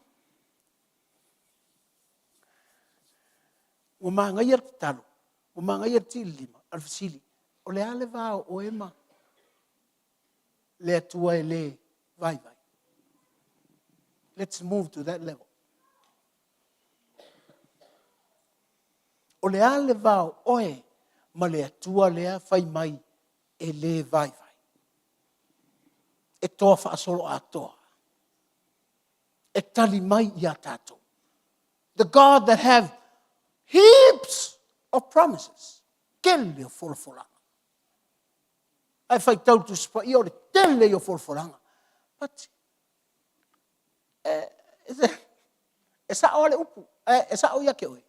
Ua manaia le tatalo, ua manaia le tii le lima, a o le fesili, o le a le va o oe ma le Atua e le vaivai? Let's move to that level. O le a le va o oe ma le Atua lea fai mai e le vaivai, e toa faasoloatoa, e tali mai iā tatou. The God that have heaps of promises. Tele o folafolaga. Ae faitau le Tusi Paia o le tele ia o folafolaga. But e, e, e sao lava le upu, e, e sao ia te oe.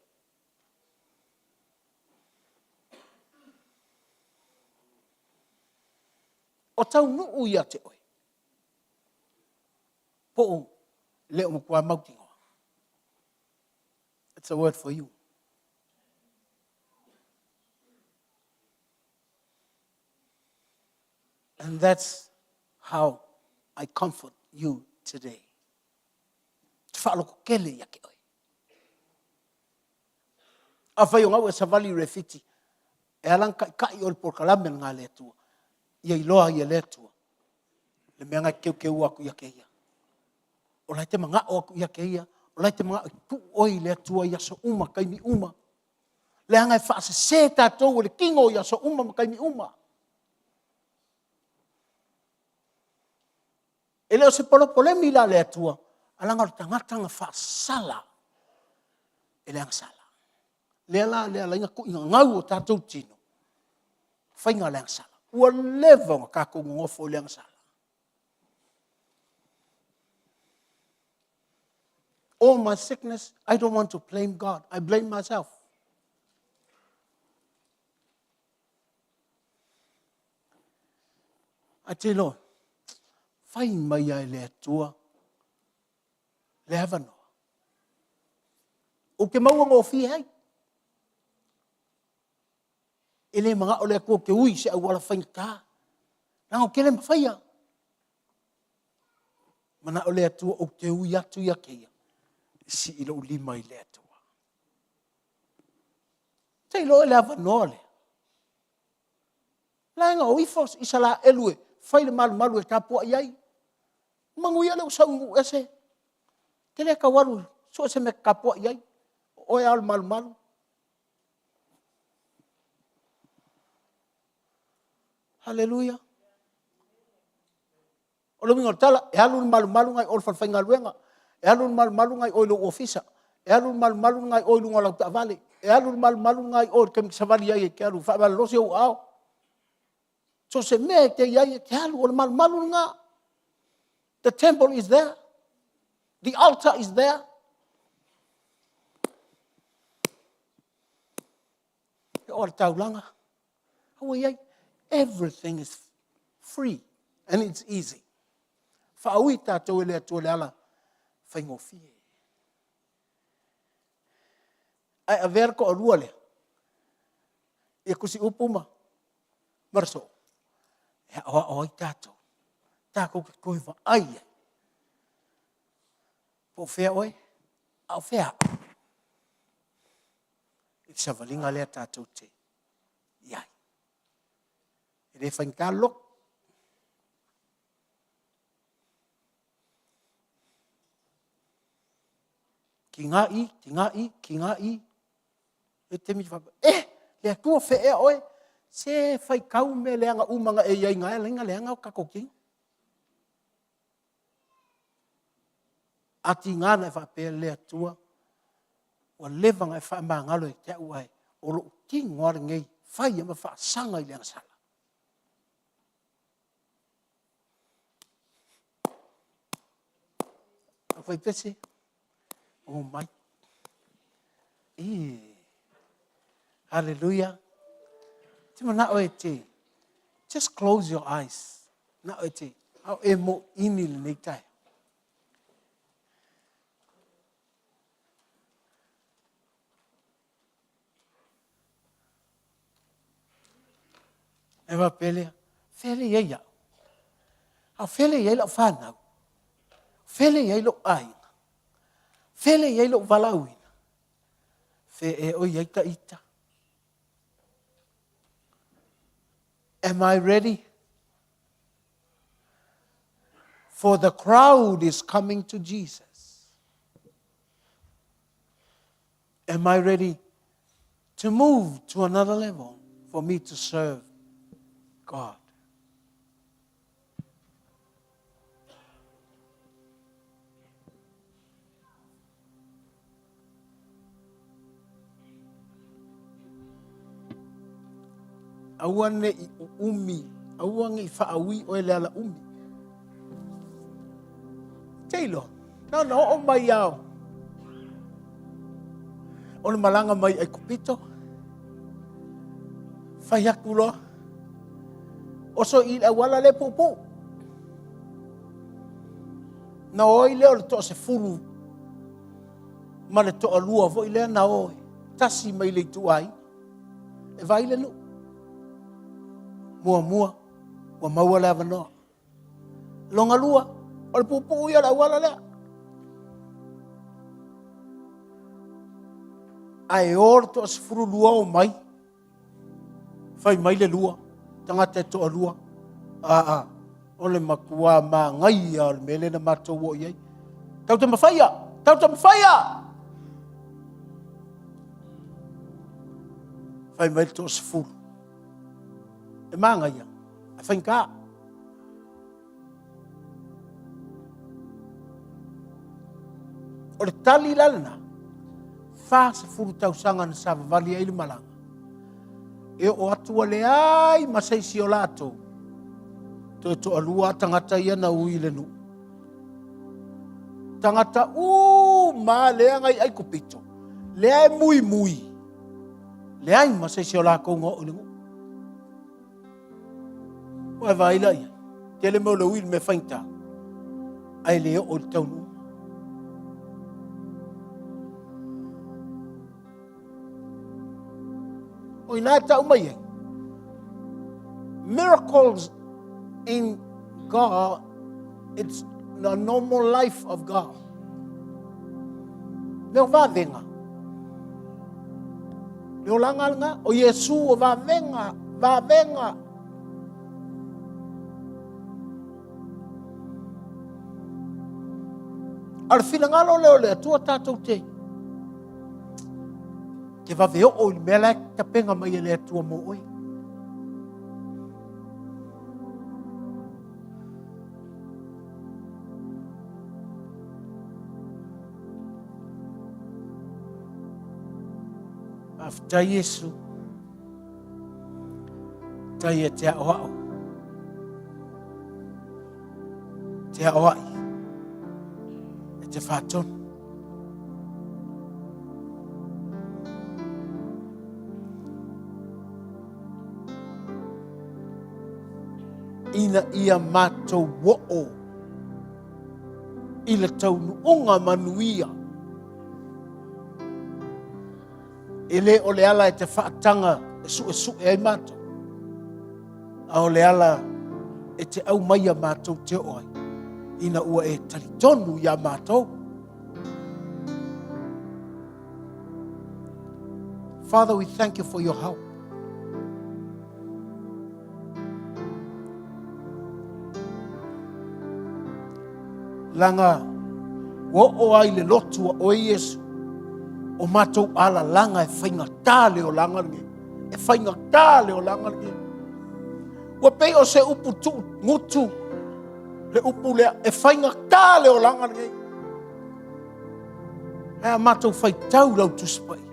O taunuu ia te oe. Po o le o matua mautinoa. It's a word for you. And that's how I comfort you today. Te whaaloko kele ia ke oe. A whai o ngau e savali refiti, e ala kai kai o le polokalame le ngā le atua. Ia iloa ia le atua. Le mea ngai keu keu aku ia ke ia. O lai te mangao aku ia ke ia. O lai te mangao i tuu oi le Atua i aso uma, taimi uma. Leaga e faasese tatou e le tino i aso uma ma taimi uma. E le o se polopolemi la le Atua, a leaga o le tagata na faasala e le agasala. Lea la lea ala ai ona tuuina gau o tatou tino, faiga o le agasala. Ua leva ona tatou nonofo i le agasala. All my sickness, I don't want to blame God. I blame myself. Ae te iloa, fai mai lava e le Atua le avanoa. Ou te maua gofie ai. E le manao le Atua ou te ui i se auala faigata. Leaga ou te le mafaia. Manao le Atua ou te ui atu ia te ia, e sii lou lima i le Atua. Te iloa le avanoa lea. Laega o ifo Isaraelu e fai le malumalu e tapuai ai. Manuia le ua sau i nuu ese. Te le tau alu sue se mea e te tapuai ai. O oe lava o le malumalu. Haleluia. O le uiga o le tala, e alu le malumalu nai o i le falefaigaluega, e alu le malumalu nai o i lou ofisa, e alu le malumalu nai o i luga o lau taavale, e alu le malumalu nai o i le taimi e te savali ai e te alu e faamalolosi ou aao. So o se mea e te i ai e te alu, o le malumalu lena. The temple is there. The altar is there. E o le taulaga. Aua i ai. Everything is free and it's easy. Faaui tatou e le Atua i le ala faigofie. Ae avea le toalua lea, ia Tusiupu ma le Soo, e aoao ai tatou, tatou te toe vaai ai, po o fea oe, a o fea au, i le savaliga lea tatou te i ai. E le faigata le loto. Tiga i, tiga i, tiga i. E te taimi faapea, eh, le Atua fea ea oe? Se faitau mea leaga uma na e i ai na e ala ai ona leaga o tatou tino. A tiga ona e faapea, le Atua, ua leva ona e faamagalo ia te au, ae o lou tino lava lenei, fai lava ma faasaga i le agasala. Aufaipese, omai. E, hallelujah. Te manao e te, just close your eyes. Manao e te, ao e mo ini lenei tae. E faapea lea, fea lea i ai au? A o fea lea i ai lau fanau? Fea lea i ai lou aiga? Fea lea i ai lou valaauina? Fea ea o i ai ta ita? Am I ready? For the crowd is coming to Jesus. Am I ready to move to another level for me to serve God? Aua ne i uumi, aua ne i faaui oe le ala umi. Te iloa, na ona oo mai ao o le malaga mai Aikupito, fai atu loa, oso i le auala le puupuu. Na o ai lea o le toasefulu ma le toalua foi lea na o tasi mai le ituaiga e vaai le nuu. Muamua, ua maua le avanoa. Lona lua, o le puupuu ia o le auala lea. Ae o le toasefululua o mai, fai mai le lua, tagata e toalua, aa, o le matua māgaia o le mea lea na matou oo i ai. Tau te mafaia! Tau te mafaia! Fai mai le toasefulu. E māgaia, e faigata. O le tali la lena, 40 tausaga na savavali ai le malaga. E oo atu ua leai ma se isi o latou, toe toalua tagata ia na ui i le nuu. Tagata uma lea na i Aikupito, lea e muimui, leai ma se isi o latou na oo i le nuu. Ua e vaai la ia, tele mea o le ui le mea faigata, ae le oo i le taunuuga. O ina e tau mai ai, miracles in God, it's the normal life of God. Mea o vavega. Le olaga lena, o Iesu o vavega, vavega. A o le finagalo lea o le Atua tatou te te vave oo i le mea la e tapena mai e le Atua mo oe. Faafetai Iesu. Tai e te aoao. Te aoai. E te whātonu. Ina ia mātou oo. i le taunuuga manuia. E le o le ala e te faataga e suesue ai matou, a o le ala e te aumaia matou te oo ai, ina ua e talitonu iā matou. Father, we thank you for your help. Leaga ua oo ai le lotu a oe Iesu, o matou alalaga e faigata le olaga lenei. E faigata le olaga lenei. Ua pei o se upu tuu gutu le upu lea, e faigata le olaga lenei. Ae a matou faitau lau Tusi Paia,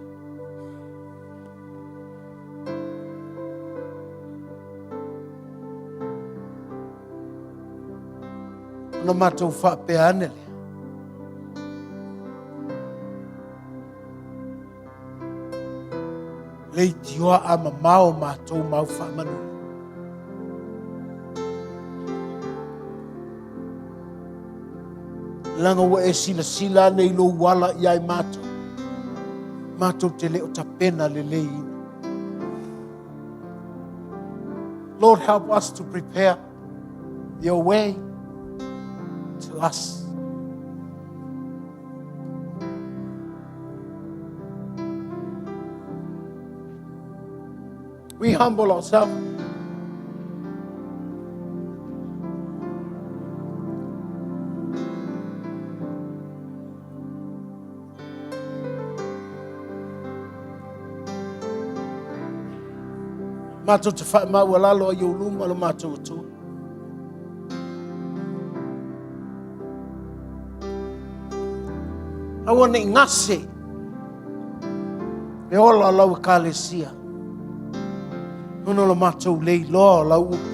Ona matou faapea ane lea. Leitioa a mamao matou mau faamanuia. Leaga ua e silasila ane i lou ala ia i matou. Matou te le o tapena lelei ina. Lord, help us to prepare your way to us. We humble ourselves. Matou te faamaualalo ai ou luma lo matou Atua. Aua ne i gase le ola o lau ekalesia ona o lo matou le iloa o lau upu.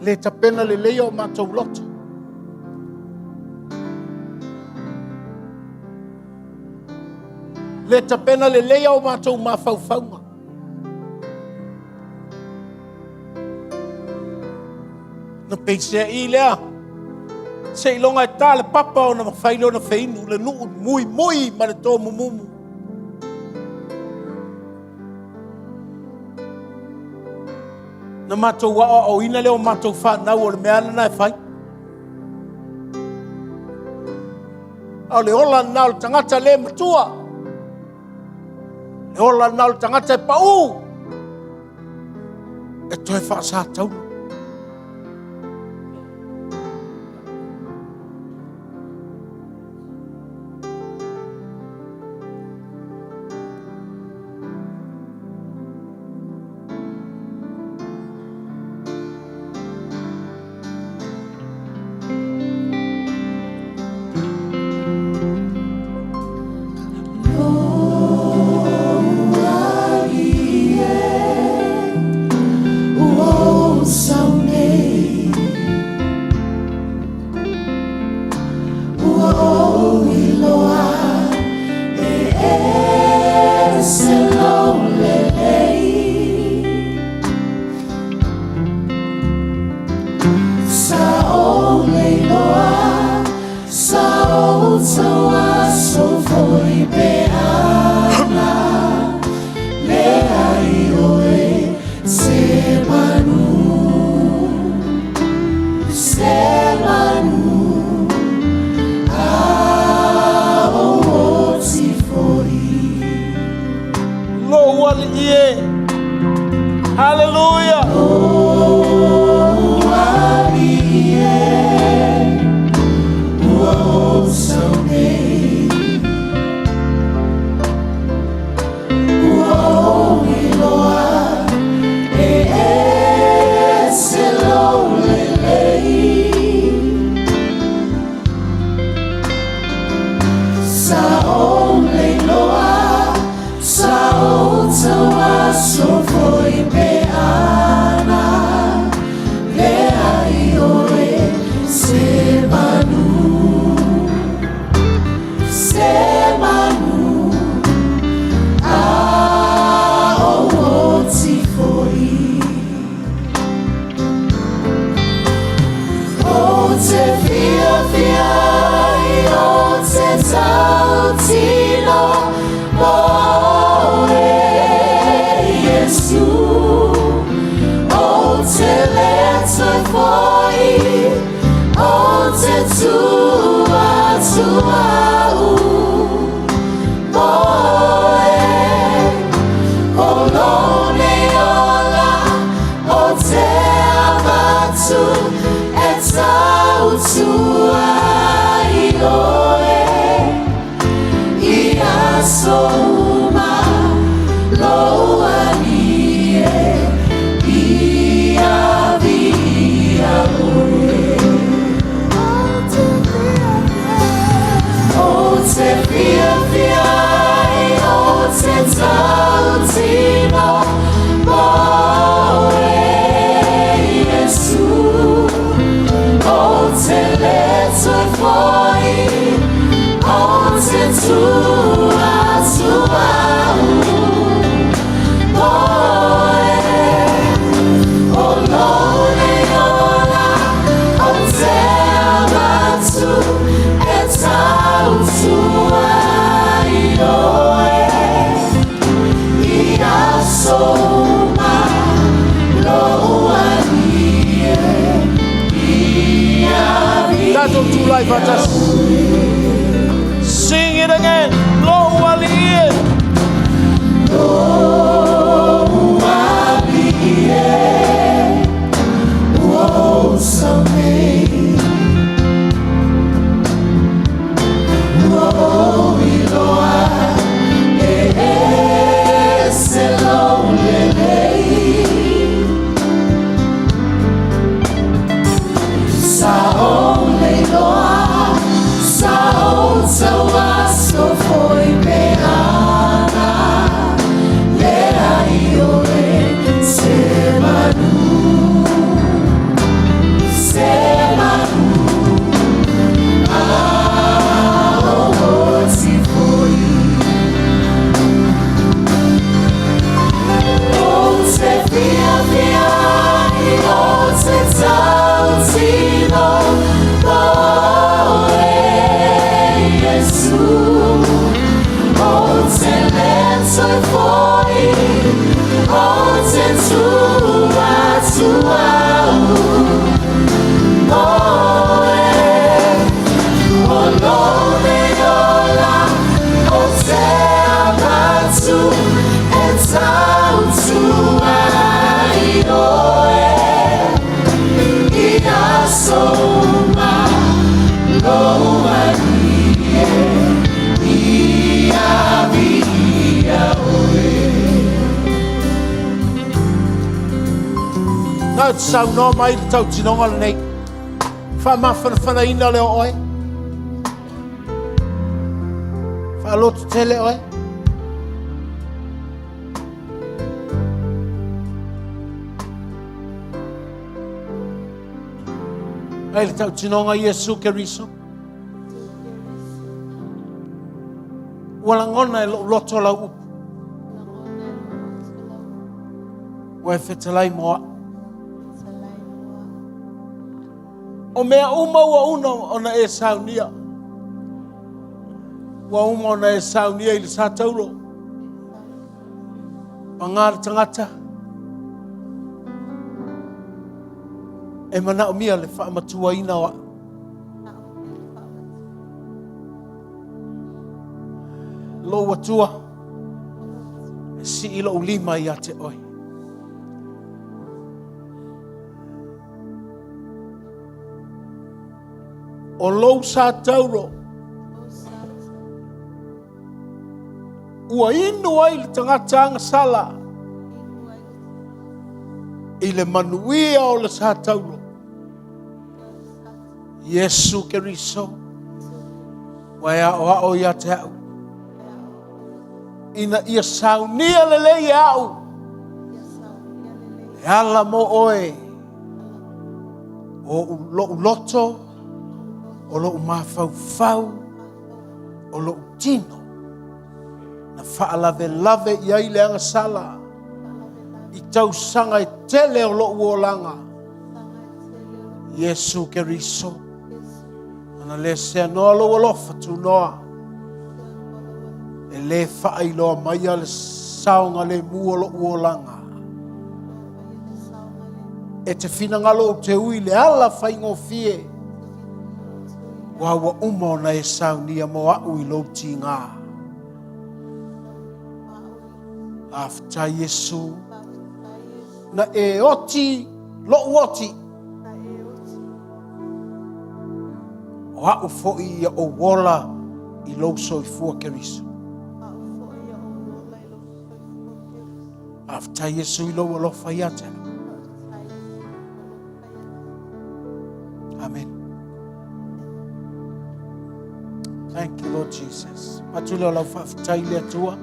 Le tapena lelei o matou loto. Le tapena lelei o matou mafaufauga. Na peiseai lea, seiloga e ta le papa ona mafai lea ona feinu le nuu muimui ma le tomumumu. Na matou aoaoina lea o matou fanau o le mea lena e fai. A o le ola lena o le tagata le matua. Le ola lena o le tagata e pau. E toe faasataula. Lou alii e. Hallelujah. te le toe fo'i, Ou te tu atu au Moe, O lou nei ola o te avatu E tautua i oe I aso uma lou alii e Ia viia oe. Ou te fiafia ai, ou te tautino moe, Iesu. Ou te le toe fo'i, ou te tu atu au moe. O lou nei ola ou te avatu e tautua i oe I aso uma lou Alii e Ia Tatou tulai faatasi. Sing it again. Lou Alii e. Lou Alii e Ua ou sau nei Ua ou iloa e ese lou lelei Sa ou leiloa Sa ou tauaso foi pe ana Leai oe se manu Se manu A ou oti foi Ou te fiafia ai, ou te tautino moe, Iesu. Ou te le toe fo'i, ou te tu atu au moe. O lou nei ola ou te avatu e tautua i oe I aso uma lou Alii e Ia viia oe. Tatou te saunoa mai i le tautinoga lenei. Faamafanafanaina lea o oe. Faalototele oe. Ai le tautinoga Iesu Keriso. Ua lagona e lou loto lau upu. Ua e fetalai mo a'u. O mea uma ua una ona e saunia. Ua uma ona e saunia i le sa taulo. Pagā le tagata e manaomia le faamatuaina o a'u. Lou Atua, e sii lou lima ia te oe. O lou sa taulo, ua inu ai le tagata agasala i le manuia o le sa taulo. Iesu Keriso, ua e aoao ia te au, ina ia saunia lelei e au, e ala mo oe, o lou loto, o lou mafaufau, o lou tino, na faalavelave i ai le agasala i tausaga e tele o lou olaga. Iesu Keriso, ana le seanoa lou alofa tunoa, e le faailoa maia le saogalemu o lou olaga. E te finagalo ou te ui i le ala faigofie, aua ua uma ona e saunia mo a'u i lou tigā. Faafetai Iesu, na e oti lo'u oti. O a'u foi ia ou ola i lou soifua Keriso. Faafetai Iesu i lou alofa ia te au. Amen. Thank you, Lord Jesus. Atu leo lau faafetai le Atua.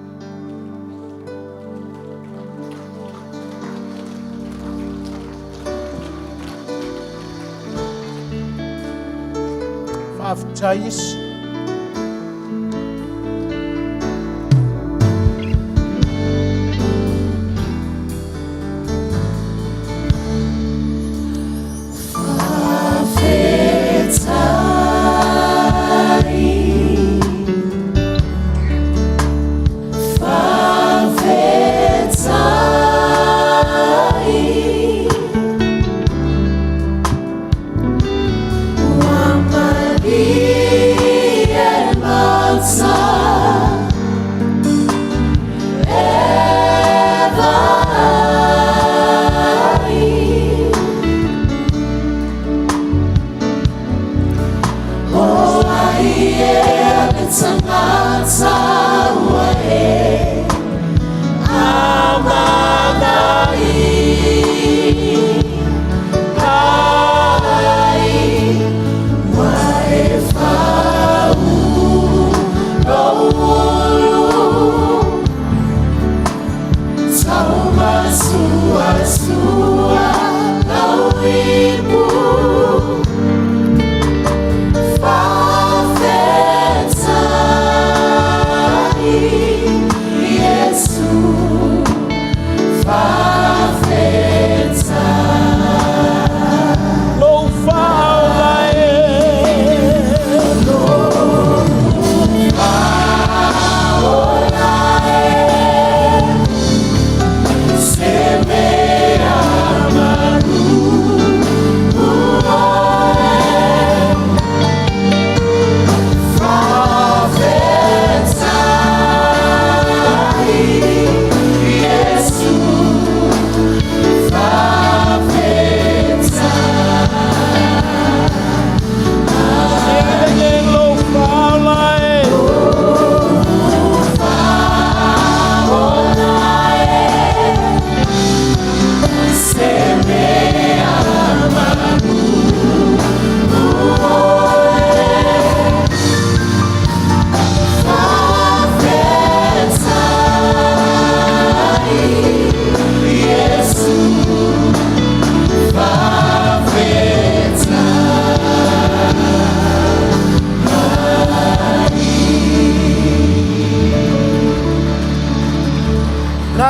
Faafetai Iesu.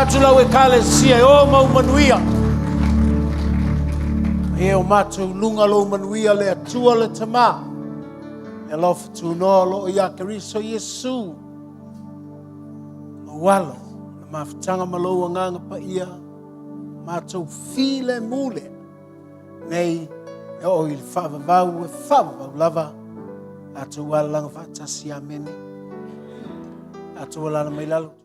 Atu lau ekalesia e o mau manuia. E o matou luga lou manuia le Atua le Tama. E alofa tunoa o loo ia Keriso Iesu. Lou alo, le mafutaga ma lou agaga paia, matou filemu lea. Nei e oo i le faavavau e faavavau lava tatou alalaga faatasi. Amene. Tatou alala mai lalo.